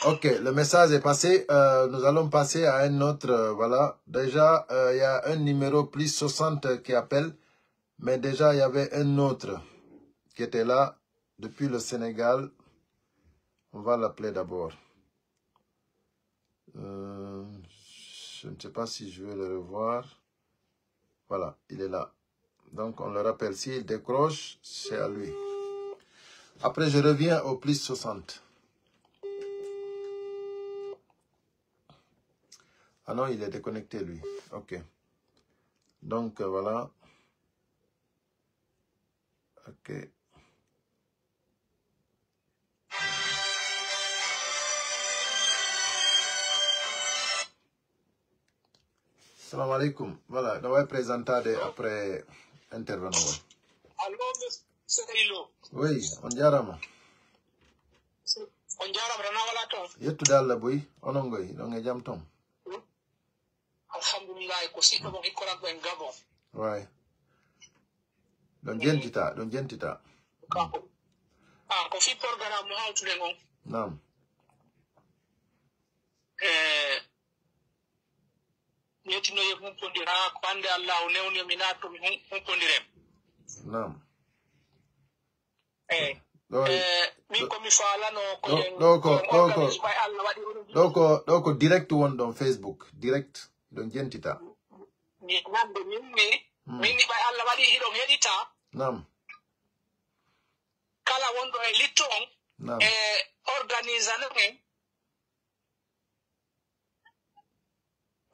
Ok, le message est passé. Euh, nous allons passer à un autre. Euh, voilà. Déjà, euh, il y a un numéro plus soixante qui appelle. Mais déjà, il y avait un autre qui était là depuis le Sénégal. On va l'appeler d'abord. Euh, je ne sais pas si je vais le revoir. Voilà, il est là. Donc, on le rappelle. S'il décroche, c'est à lui. Après, je reviens au plus soixante. Ah non, il est déconnecté, lui. Ok. Donc, euh, voilà. Ok. Salam alaikum. Voilà, no way présentade après intervenant. Allo, monsieur Ilo. Oui, on jaaraama. On jaaraama, tan a wala toon? Yettude Allah boy, onon ngoy, ɗon e jam toon? Alhamdulillah, ko siɗɗo mon ikkoran ko en Gabon. Way. Ɗon jentita, ɗon jentita. Kanko. Ah, ko fii programme mo hawtuɗen on. Naam. Eh, Yettinoye humpondiraa, ko annde Allaahu newni mi naatto mi hum-, humpondiren. Naam. Eh, ɗo eh, min ko mi faalano ko ɗo- yen ɗo ko on ɗo ko organise ɓay Allah waɗi on ɗo ko ɗo ko direct won ɗon, Facebook direct, ɗon jentita. Ni nande min ni, mm, min ni ɓay Allah waɗi hiɗon heɗita. Nam. Kala wonɗo e litto on, nam, e organise no en.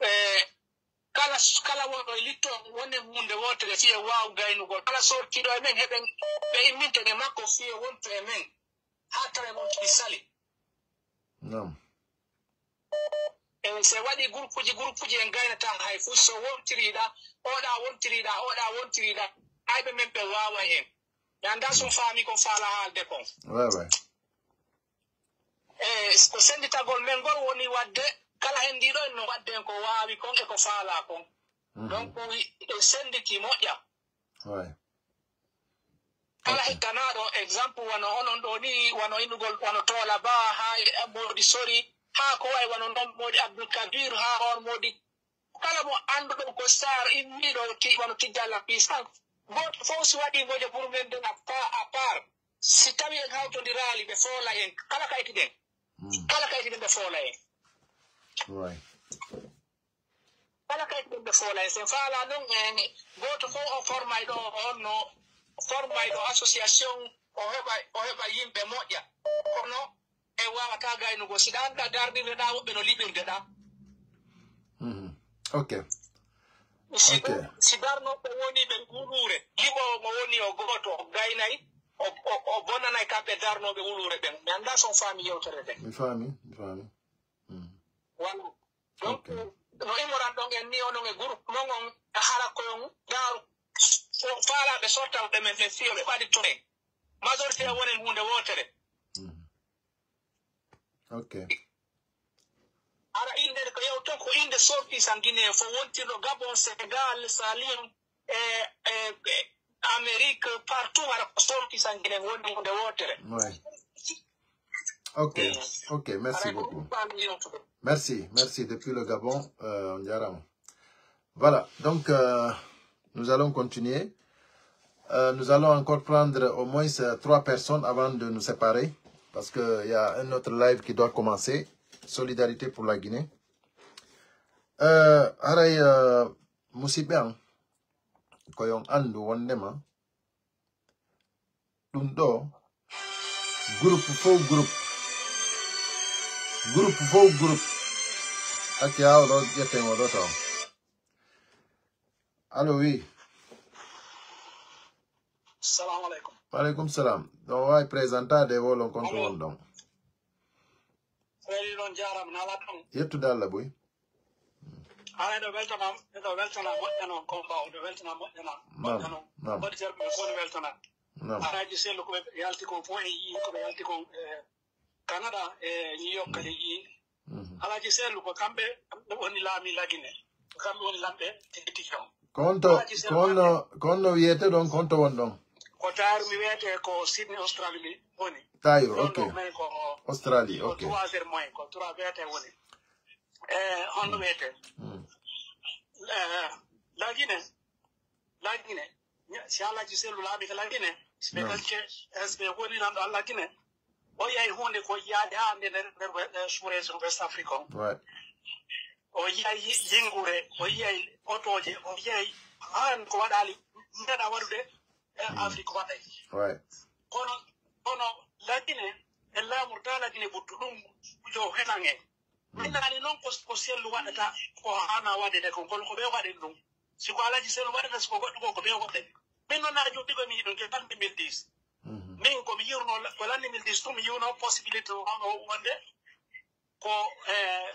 E kala kala wonɗo e litto on wonen huunde wootere fii e waawu gaynugol. Kala sortiiɗo e men heɓen ɓe imminten e makko fii e wonto e men. Haa tara e wontiri sali. Nam. E se waɗi gurpuji gurpuji en gaynata hay fuu so wontiriɗa, oɗa wontiriɗa, oɗa wontiriɗa. Ayɓe men ɓe waaway en. Mi anndaa so on faami ko on faala haalde kon. Ouais, ouais. E ko sennditagol men ngol woni waɗde kala henndiiɗo en no waɗde en ko waawi kon e ko faalaa kon. Mhm. Donc, e sennditi moƴƴa. Ouais. Kala hettanaaɗo, exemple, wano onon ɗoo nii, wano innugol, wano Toola Ba, haa e Moodi Sori, haa ko wayi wano non Moodi Abdul Kabir, haa on Moodi kala mo annduɗon ko star immiiɗo ti wano tijjalla puissance, gooto fof si waɗii ngoƴa pour men den à part, si tawi en hawtondiraali ɓe foola en kala ka etiɗen. Kala ka etiɗen ɓe foola en. Right. Kala ka etiɗen ɓe foola en. Sen faala non en gooto fof o formay ɗo, o honno formay ɗo association, o heɓa o heɓa yimɓe moƴƴa. Kono e waawata gaynugol. Si ɗa annda darnirde ɗa woɓɓe no liɓirde ɗa. Mhm. Ok. Si Ok. Ɓe- si darnooɓe woni ɓe wuluure, liɓoowo mo woni o gooto, o gaynay, o, o, o bonanay kamɓe darnooɓe wuluure ɓen. Mi annda so on faami yewtere nden. Mi faami, mi faami. Mhm. Voilà. Donc, Ok. No immoran ɗon en ni onon e groupe mon on, e hara ko on daaru, so faalaaɓe sortawɓe men ɓe fiyo ɓe ɓadi to en. Majorité wonen huunde wootere. Mhm. Ok. Hara innde ko yewton ko innde sorti sanguinaire fof wontirɗo Gabon, Sénégal, Sali, e, e, e Amérique, partout, hara ko sorti sanguinaire woni huunde wootere. Ouais. Ok, Mm. Ok, merci Hara ko beaucoup. Ɗum faami yewtude. Merci, merci depuis le Gabon, euh, on dirait. Voilà, donc euh, nous allons continuer. Euh, nous allons encore prendre au moins euh, trois personnes avant de nous séparer, parce qu'il y a un autre live qui doit commencer. Solidarité pour la Guinée. Euh, haray, euh, musidɓe an, ko yon anndu wondema ɗum ɗo, groupe fof groupe, groupe fof groupe. Acca, oɗo ƴetten oɗo taw. Allo, oui. Salamu aleykum. Wa aleykum salam. Ɗon wawi présentade e wolon kon to Allo. Won ɗon. Seydi, ɗon jaarama, nala ɗon. Yettude Allah boy. Haray ɗo weltana, ɗo weltana moƴƴa non, combat o, ɗo weltana moƴƴa non, Naam, moƴƴa non. Naam. Auditeur ɓe fof no weltana. Naam. Alaaji Sellu ko ɓe yalti kon fof e yii, ko ɓe yalti kon, e Canada, e New York kadi yii. Mhm. Alaaji Sellu ko kamɓe woni laami Lagine. Ko kamɓe woni lamɓe tigi tigi on. Ko on to, Alaaji Sellu ko on no, ko on no wiyete ɗon, ko on to won ɗon? Ko Taayru mi wiyete, ko Sydney, Australie mi woni. Taayru, Ɗon ok. Ɗo men ko, Australie, ko ok. Trois heures moins, ko trois wiyete woni. E, honno wiyete? Mm. E, Lagine, Lagine, si Alaaji Sellu laaɓi ka Lagine, si ɓe Naam. Kalke, si ɓe woni nan ɗo Lagine, o yahi huunde ko yaade haa nde nder, nder, nder sous-région West Afrique on. Ouais. O yahi Yingure, o yahi otooje, o yahi haa ko waɗaali, meeɗa waɗude e Mm. Afrique waɗay. Ouais. Kono, kono Lagine, e laamu ta Lagine ɓuttu ɗum, yo henan en. Min nani noon ko, ko Sellu waɗata, ko haana waɗede kon, kono ko ɓe waɗen ɗum. Si ko Alaaji Sellu waɗata, si ko goɗɗo ko, ko ɓe waɗen. Min noon na joɗɗi ko mi yiɗum ke l'an deux mille dix. Mhm. Min ko mi yi'unoo la-, ko l'an deux mille dix tun mi yi'unoo possibilité o, o wonde ko, eh,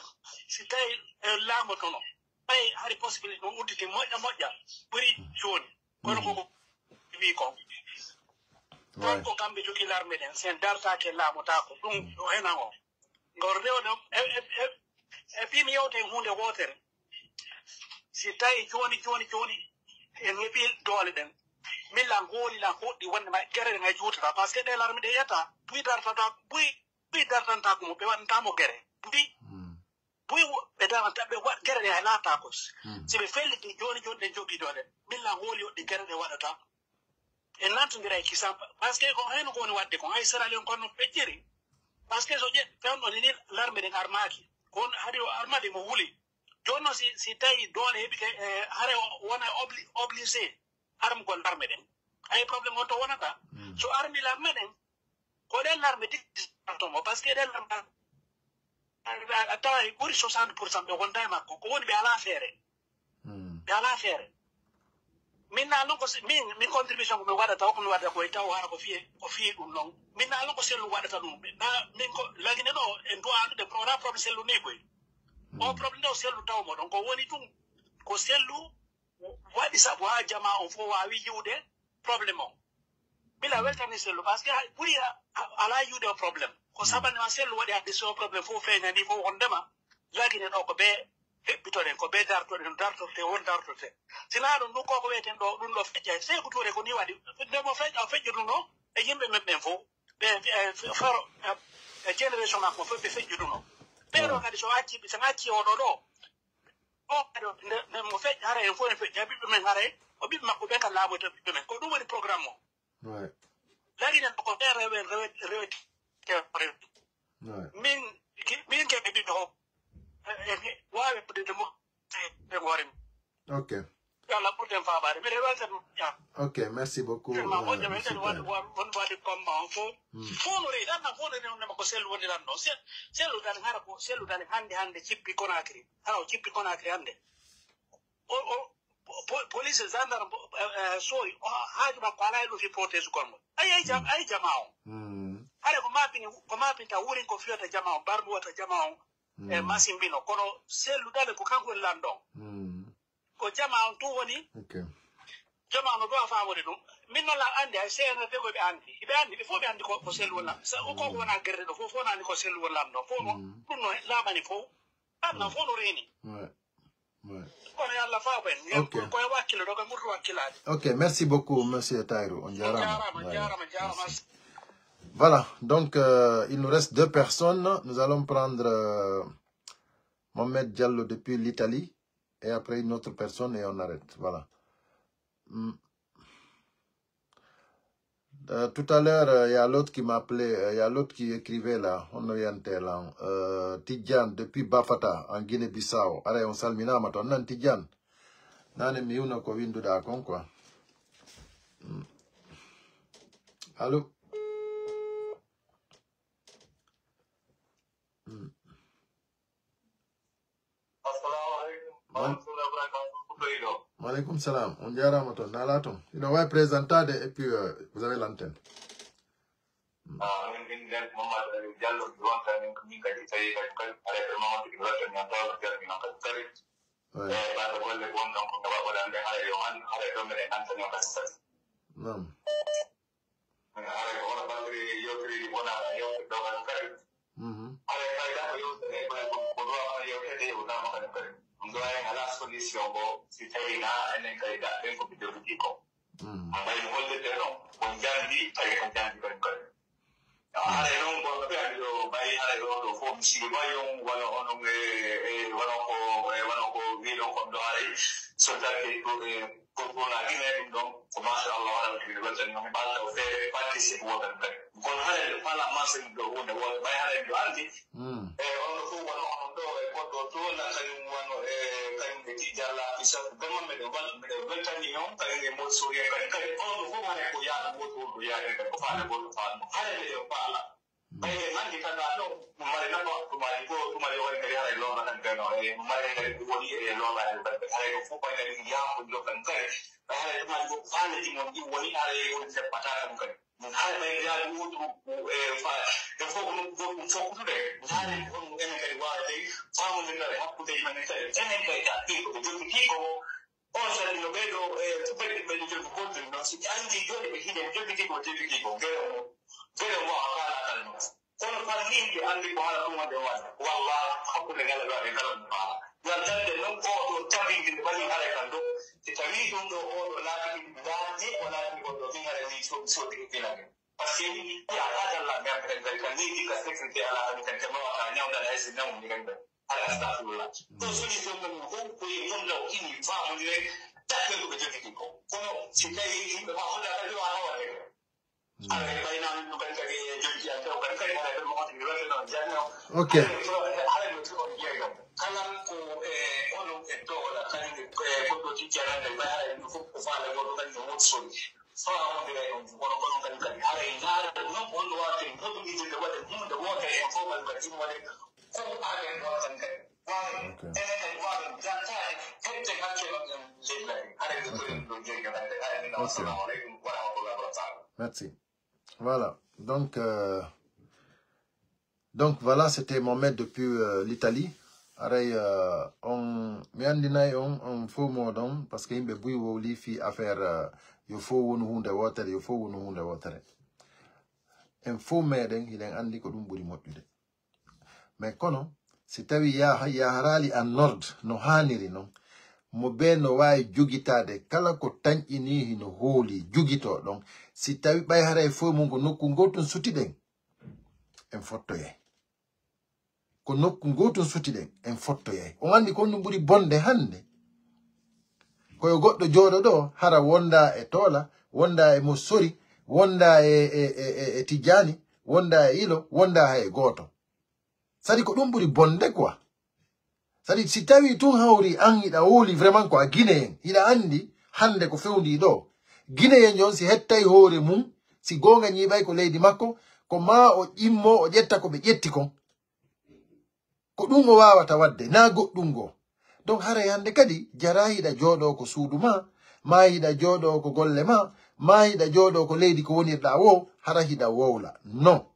si tawi, eh, laamotono. Ɓay hari possibilité ɗum udditi moƴƴa moƴƴa, ɓuri jooni. Kono ko, mhm, ko wi kon. Ouais. Ɗon ko kamɓe jogii l'armée ɗen, sen dartaake laamotaako. Ɗum, mm, o henan o. Ngol rewde, e, e, e, e fii mi yewta e huunde wootere. Si tawi jooni, jooni, jooni, en heɓii doole ɗen. Min lan hooli lan hoɗɗi wonde ma gere ɗen ay juutata. Parce que ɗe l'armée ɗe yiyata, buy dartata, buy, buy dartantaako mo, ɓe waɗantaa mo gere. Buy, mm, buy wo-, ɓe daranta, ɓe wa-, gere ɗe ay laataako. Mm. Si ɓe felliti jooni, jooni ɗen jogii doole. Min lan hooli hoɗɗi gere ɗe waɗata. En nantondira e kisan, parce que ko heno ko woni waɗde kon, hay Sierra Leone kono no feƴƴiri. Parce que so ƴe-, fewndo ni, ni l'armée ɗen armaaki. Ko on hari o armade mo wuli. Jooni noon si, si tawi doole heɓike, eh, hare o wona obli-, obligé armugol l'armée ɗen. Hay problème on to wonata. Mm. So armi l'armée ɗen, ko ɗen l'armée tigi artomo, parce que ɗen l'armée a, a, a tawa e ɓuri soixante pour cent ɓe wonda e makko. Ko woni ɓe alaa feere. Mm. Ɓe alaa feere. Min na non ko si, min, min contribution ko mi waɗata, ko mi waɗata ko e taw hara ko fiye, ko fiye ɗum non. Min na non ko sellu waɗata ɗum. Na, min ko lagine ɗo, en du'a ɗum de, pro-, na problème sellu ni koy. O Mm. problème ɗo sellu taw mo ɗon. Ko woni ɗum, ko sellu waɗi sabu haa jamaa on fof waawi yi'ude problème on. Mila weltani sellu, parce que hay ɓuri a, a, alaa yi'ude o problème. Ko Mm. sababu ma sellu waɗi hannde si o problème fof feeñani fof wondema lagine ɗo ko ɓe heɓɓitoɗen, ko ɓe dartoɗen, dartorte, won dartorte. Sinaa ɗum, ɗum koko wiyeten ɗo, ɗum ɗo feƴƴa. Seeku Tuure ko ni waɗi. Nde mo feƴƴa, o feƴƴuduno e yimɓe men ɓen fof. Ɓe, ɓe, e, faro, e, e génération makko fof ɓe feƴƴuduno. Ɓee ɗo Mm. kadi so acci, so acci oɗo ɗo, o kadi o, nde, nde mo feƴƴa, haray en fof en feƴƴa, ɓiɓɓe men haray, o ɓiɓɓe makko ɓen kadi laamoyta ɓiɓɓe men. Ko ɗum woni programme o. Ouais. Lagine ko ɓe rewe, rewe, rewe, rewe. Ouais. Min, ki-, min ke ɓiɓɓe o, e, e, waawi ɓurde de mo, e, e, hoore mum. Ok. Yo Allah ɓurden faabaade. Miɗo welta ɗum, ya. Ok, merci beaucoup, Tellement euh, moƴƴa, men monsieur kadi won, Tall. Won, won waɗi combat on fof. Hmm. Fof no rewi, ɗan na fof no rewi, on nema ko sellu woni ɗan ɗo. Se-, sellu dali, hara ko sellu dali hannde, hannde cippi Conakry. Hara o cippi Conakry hannde. O, o, po-, police, gendarme, eh, eh, soy, o, haaju makko alaa e ɗum fi protège kon ngol. Ayi, ayi jam-, Hmm. ayi jamaa on. Hmm. Hara ko maapini, ko maapinta wurin ko fiyata jamaa on, barmbuwata jamaa on, e Mm. masimbino. Kono sellu dale ko kanko woni lanɗo on. Mm. Ko jamaa on tun woni. Ok. Jamaa no ɗo a faamude ɗum. Min noon la anndi hay C N R D ko ɓe anndi. Ɓe anndi, ɓe fof ɓe anndi ko, ko sellu woni lanɗo. Sa, ko, ko Mm. wona gerde ɗo fof, fof no anndi ko sellu woni lanɗo. Fof no, Mm. ɗum no laamani fof. Anna Mm. fof no reeni. Ouais. Ouais. Kono yo Allah faabu en. Ok. Ko, ko e wakkilo ɗo, ko e murtu wakkilaade. Ok, merci beaucoup, monsieur Tayrou. On On jaaraama. Jaaraama, on Ouais, jaaraama, on jaaraama. Merci. Voilà, donc, euh, il nous reste deux personnes. Nous allons prendre, euh, Mohamed Diallo depuis l'Italie et après une autre personne et on arrête. Voilà. Hmm. Euh, tout à l'heure, euh, il y a l'autre qui m'appelait, euh, il y a l'autre qui écrivait là, on orientait là, euh, Tidjane depuis Bafata, en Guinée-Bissau. Ara, on salminaama ton nan Tidjane. Nane mi una ko winduɗaa kon quoi. Hmm. Allô? Hmm. Assalamu alaikum. Wa alaikum salam. On jaaraama ton, naalaa ton. Ino waawi présentaade et puis, euh, vous avez l'antenne. Hmm. Ah, min, min, min, Mamadou Aliou Diallo, mi wonta min, min kadi tawi kadi, kadi, alay ko Mamadou Ibrahima, mi wonta ko Diallo, mi wonta kadi. Ouais. Eh, ɓaade golle ko woni ɗon ko gaba waɗande, haray yo an, haray ɗon meɗen antani on kadi kadi. Naam. Haray ko hono bannge yewtere wona yewtere dewgal kadi. Mhm. Haray fayda ko yewtere ko, ko ɗo wona yewtere yewtaama kadi kadi. Ɗum ɗo en alaa solution ko si tawi na enen kadi daɗɗen ko ɓe jogitii ko. Mm. Mbay no hollirte noon, ko njamndi, tawi ko njamndi kadi kadi. Haray noon, ko no ɓe anndi ɗo, mbay haray ɗo, ɗo fof, mi sigi mbay on, wano onon, e, e, wano ko, e, wano ko wiɗon kon ɗo haray, so darke ko, e, ko, ko na gine ɗum ɗon, ko machallah, wala ko mi weltani on, ɓalta o feere, participe wotan kadi. Kono haray ɗo, fala marché ɗo, wonde woota, mbay haray ɗo anndi, Mm. E, on ɗo fof wano onon ɗo e goɗɗo to, na kañum wano e kañum e Tijalla, Isa, vraiment meɗen wal-, meɗen weltani on, kañum e Mol Soriya, kañum kadi on ɗo fof haray ko yaadu gooto woni ɗo yaade kadi, ko faale gooto faale mo. Haray meɗen faala. Mm. Ɓay en anndi kadi ɗo, ɗum mari nafa, ɗum mari ko, ɗum mari woni kadi haray looɓa kadi kadi no, e, ɗum mari kadi ko woni e looɓa e kadi, haray ɗum fof ɓay kadi ko yaha ko jokkan kadi. Ɓay haray ɗum mari ko faale ɗi mon ɗi woni haray woni seppata ɗum kadi. Hay ɓay yaadu wutru, e, fa-, e fof ko ɗum, ko ɗum fokkutude. Ndaari ko honɗum enen kadi waawata tawi faamondiral e hakkundeeji men en kadi. Enen kadi ɗaɓɓii ko ɓe jogitii ko. On sali no ɓee ɗoo, e, tubɓe ɓe no jogi goɗɗum noon. Si ɓe anndii jooni ɓe hiɗen jogitii ko ɓe jogitii ko. Ngere mo, ngere mo a faalaa kala noon. Kono fannii ɓe anndi ko haala ɗum wonde waɗde. Walla hakkunde ngal e waɗde kala ɗum faala. Yo a darde noon oo ɗoo tabintinde ɓalii haray kan ɗoo. Si tawii ɗum ɗoo oo ɗoo laaɓi ɗum laaɓi o laaɓi on ɗoo min haray min so-, soodiri finake. Parce que mi yiɗaa haa Alla mi arta en kadi kan leydi ka sécurité alaa kadi kan jama wata ñawdal hay so ñawmi kadi kan. Haray astafirullah. Ɗum solution men fof ko e ɗum ɗoo ini faamondire daɗɓe ko ɓe jogiti ko. Kono si tawii yimɓe ma holla kadi yo a hawa Haray ɓay naa min ɗum kadi kadi e jojjiyanke o kadi kadi haray ɓe mo on mi welde noon janno. Ok. Haray mi on jeegam. Kala ko e onon e dogola kadi e goɗɗo tijjanande ɓay haray ɗum fof ko faala goɗɗo kadi no woni soni. Fawondira e on fof kono kono kadi kadi haray ndaara non on no waawde mobiliser waɗa hunde wootere en fof kadi kadi immode ko aɗen ɗon kadi kadi. Ok. Merci. Voilà. Donc, euh, donc voilà, c'était Mohamed depuis euh, l'Italie. Aray, euh, on, mi andinay on, on fo moɗon, parce que yimɓe buy wowli fi affaire, euh, yo fo wonu hunde wotere, yo fo wonu hunde wotere. En fo meɗen, hiɗen andi ko ɗum ɓuri moƴƴude. Mais kono, si tawi yaha-, yaharaali en ordre no haaniri non, mo bee no waawi jogitaade kala ko tanƴinii hino hooli jogitoo ɗon. Si tawi ɓay haray fow mum ko nokku gootun sutiɗen, en fottoyay. Ko nokku gootun sutiɗen, en fottoyay. On anndi ko honɗum ɓuri bonde hannde? Ko yo goɗɗo jooɗo ɗo, hara wonda e toola, wonda e mo sori, wonda e, e, e, e, e tijjaani, wonda e ilo, wonda hay e gooto. Sadi ko ɗum ɓuri bonde quoi. Sadi si tawi tun hawri an hiɗa wowli vraiment ko a Guinéen, hiɗa anndi hannde ko fewndii ɗo. Guinéen on si hettay hoore mum, si goonga ñiiɓay ko leydi makko, ko maa o ƴimmo o ƴetta ko ɓe ƴetti kon. Ko ɗum o waawata waɗde, naa goɗɗum goo. Donc haray hannde kadi jaraa hiɗa jooɗoo ko suudu maa, maa hiɗa jooɗoo ko golle maa, maa hiɗa jooɗoo ko leydi ko wonirɗaa woo, hara hiɗa wowla. Non.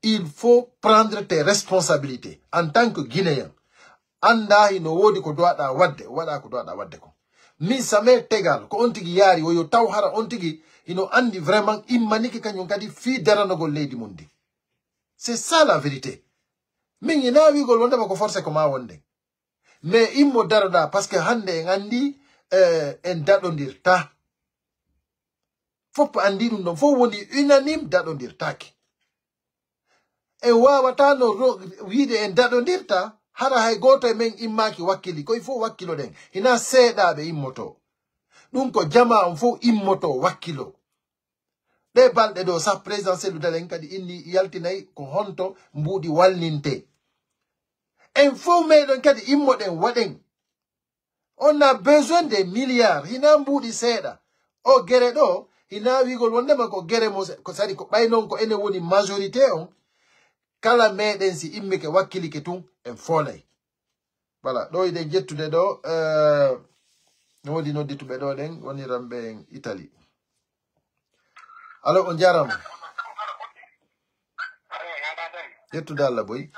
Il faut prendre tes responsabilités en tant que Guinéen. Anndaa hino woodi ko dowaɗaa waɗde, waɗaa ko dowaɗaa waɗde ko. Min ça m'est égal, ko on tigi yaari, o yo taw hara on tigi hino anndi vraiment immanike kañum kadi fii daranogol leydi mum ndi. C'est ça la vérité. Min hinaa wi'ugol wondema ko forcé ko maa wonden. Mais immo daroɗaa, parce que hannde en anndi, eh, en daɗondirtaa. Fof anndi ɗum ɗon, fof woni unanime daɗondirtaake. En waawataa no ro-, wiide en daɗondirtaa, hara hay gooto e men immaaki wakkili, koye fof wakkiloɗen. Hinaa seeɗaaɓe immotoo. Ɗum ko jamaa on fof immotoo wakkiloo. Ɗee balɗe ɗoo sah présidentiel dalen kadi inni yaltinay ko honto mbuuɗi walnintee. En fof meɗen kadi immoɗen waɗen. On a besoin des milliards. Hinaa mbuuɗi seeɗa. O gere ɗoo, hinaa wi'ugol wondema ko gere mo se-, ko sadi ko ɓay non ko enen woni majorité on. Kala meɗen si immike wakkilike tun, en foolay. Voilà, ɗo hiɗen jettude ɗo, eh, no woodi noddituɓe ɗo ɗen, woni ramɓe en Italie. Alo, on jaaraama. Ƴettude Allah boy.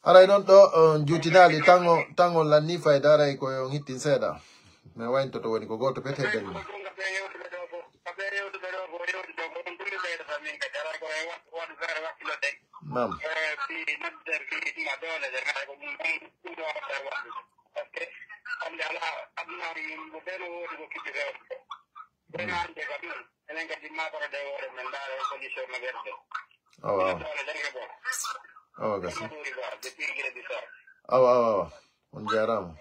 Haray non ɗo, on juutinaali, tan on, tan on lanni fayda, haray ko on hittin seeɗa. Mais waynto to woni ko gooto pete belma. Naam. Parce que hannde alaa aduna mo ɓe no woodi ko kiɗi rewde ko. Ɓe no annde ko ɗum. Enen kadi matorode hoore men ndaara e solution no werde. Awa, awa. Doole ɗen e bon. Awa, gasi. Ɗum ɗuri ba, depuis Guinée Bissau. Awa, awa, awa. On jaaraama.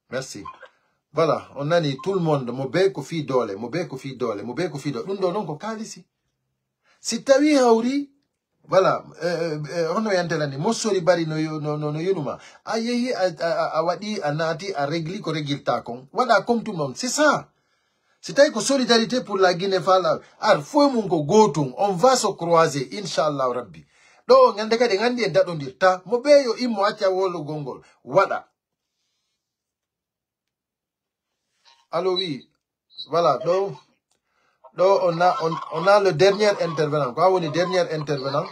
Merci. Voilà, on nani tout le monde, mo bee ko fii doole, mo bee ko fii doole, mo bee ko fii doole. Ɗum ɗo non ko kaalisi. Si tawi hawri, voilà, eh, eh, eh, hono yantelani, mo sori bari no yo-, no, no, no yonuma. A yehi, a, a, a, a waɗi, a naati, a régli ko réglirta kon. Waɗa comme tout le monde, c'est ça. Si tawi ko solidarité pour la Guinée, fala, ar foy mum ko gootum, on va se croiser, inchallahu rabbi. Ɗo, ñande kadi, en anndi en daɗondirta, mo bee yo immo acca wolugol ngol, waɗa. Allo, oui. Voilà, ɗo, ɗo, on a, on, on a le dernier intervenant. Ko an woni dernier intervenant?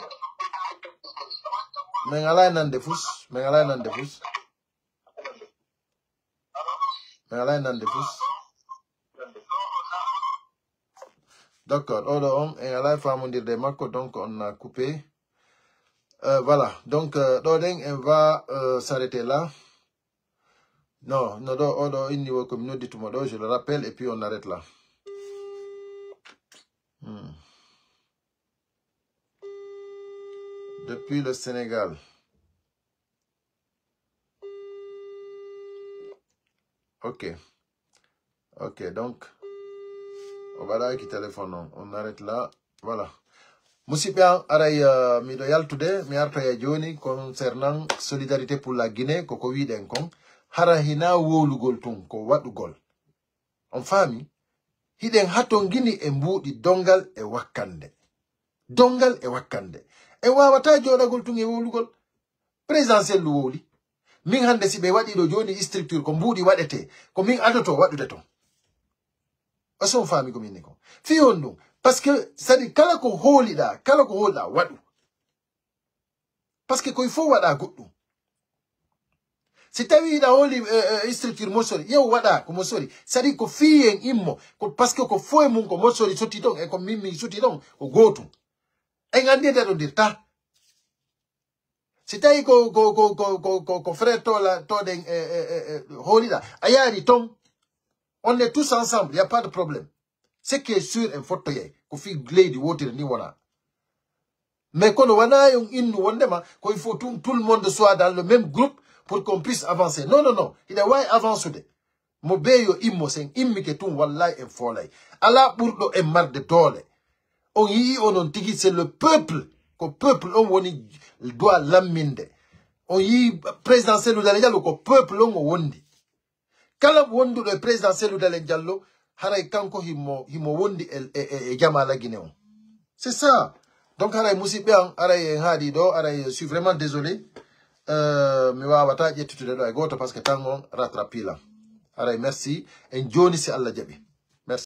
Min alaa e nande fus. Min alaa e nande fus. Min alaa e nande fus. D'accord, oɗo on, en alaa e faamondirde e makko, donc on a coupé. Euh, voilà, donc, euh, ɗo ɗen, on va, euh, s'arrêter là. Non, no ɗo, oɗo inni wo ko mi nodditumo ɗo, je le rappelle, et puis on arrête là. Hmm. Depuis le Sénégal. Ok. Ok, donc, O ɓadaaki téléphone on. On arrête là. Voilà. Musidɓe an, aray, euh, miɗo yaltude, mi artoya jooni concernant Solidarité pour la Guinée, ko ko wiɗen kon. Hara hinaa wowlugol tun, ko waɗugol. On faami? Hiɗen hatongini e mbuuɗi Dongal e Wakkande. Dongal e Wakkande. En waawataa jooɗagol tun e wowlugol. Présidentiel lu wowli. Min hannde si ɓe waɗi ɗo jooni structure ko mbuuɗi waɗetee, ko min adoto waɗude ton. Est-ce qu'on faami ko min ni ko? Fii honɗun? Parce que, c'est-à-dire, kala ko hooliɗaa, kala ko hooliɗaa, waɗu. Parce que koye fof waɗa goɗɗum. Si tawi hiɗa hooli, eh, eh, structure mo sori, yew waɗa ko mo sori. C'est-à-dire ko fii en immo, ko parce que ko fof e mum ko mo sori sotti ton, e ko min mi sotti ton, ko gootum. En anndi e daɗondirta. Si tawi ko, ko, ko, ko, ko, ko, ko frère Tola, Toden, eh, eh, eh, eh, hooliɗa, a yaari ton. On est tous ensemble, y a pas de problème. Ce qui est sûr, en fottoyay. Ko fii leydi wootiri ni wona. Mais kono wona yon innu wondema, ko il faut tout, tout le monde soit dans le même groupe pour qu'on puisse avancer. Non, non, non. Hiɗa waawi avancude. Mo bee yo immo, sen immike tun, wallahi en foolay. Alaa ɓurɗo en marde doole. On yi'i onon tigi, c'est le peuple. Ko peuple on woni doit lamminde. On yi'i président Cellou Dalein Diallo, ko peuple on o wondi. Kala wonduɗo e président Cellou Dalein Diallo, haray kanko himo, himo wondi e, e, e, e jamaa la Guinée on. C'est ça. Donc, haray musidɓe an, haray en haaɗi ɗo, haray je suis vraiment désolé. Euh, mi waawataa ƴettitude ɗo e gooto parce que tan on rattrapi lan. Haray merci. En jooni si Allah jaɓi.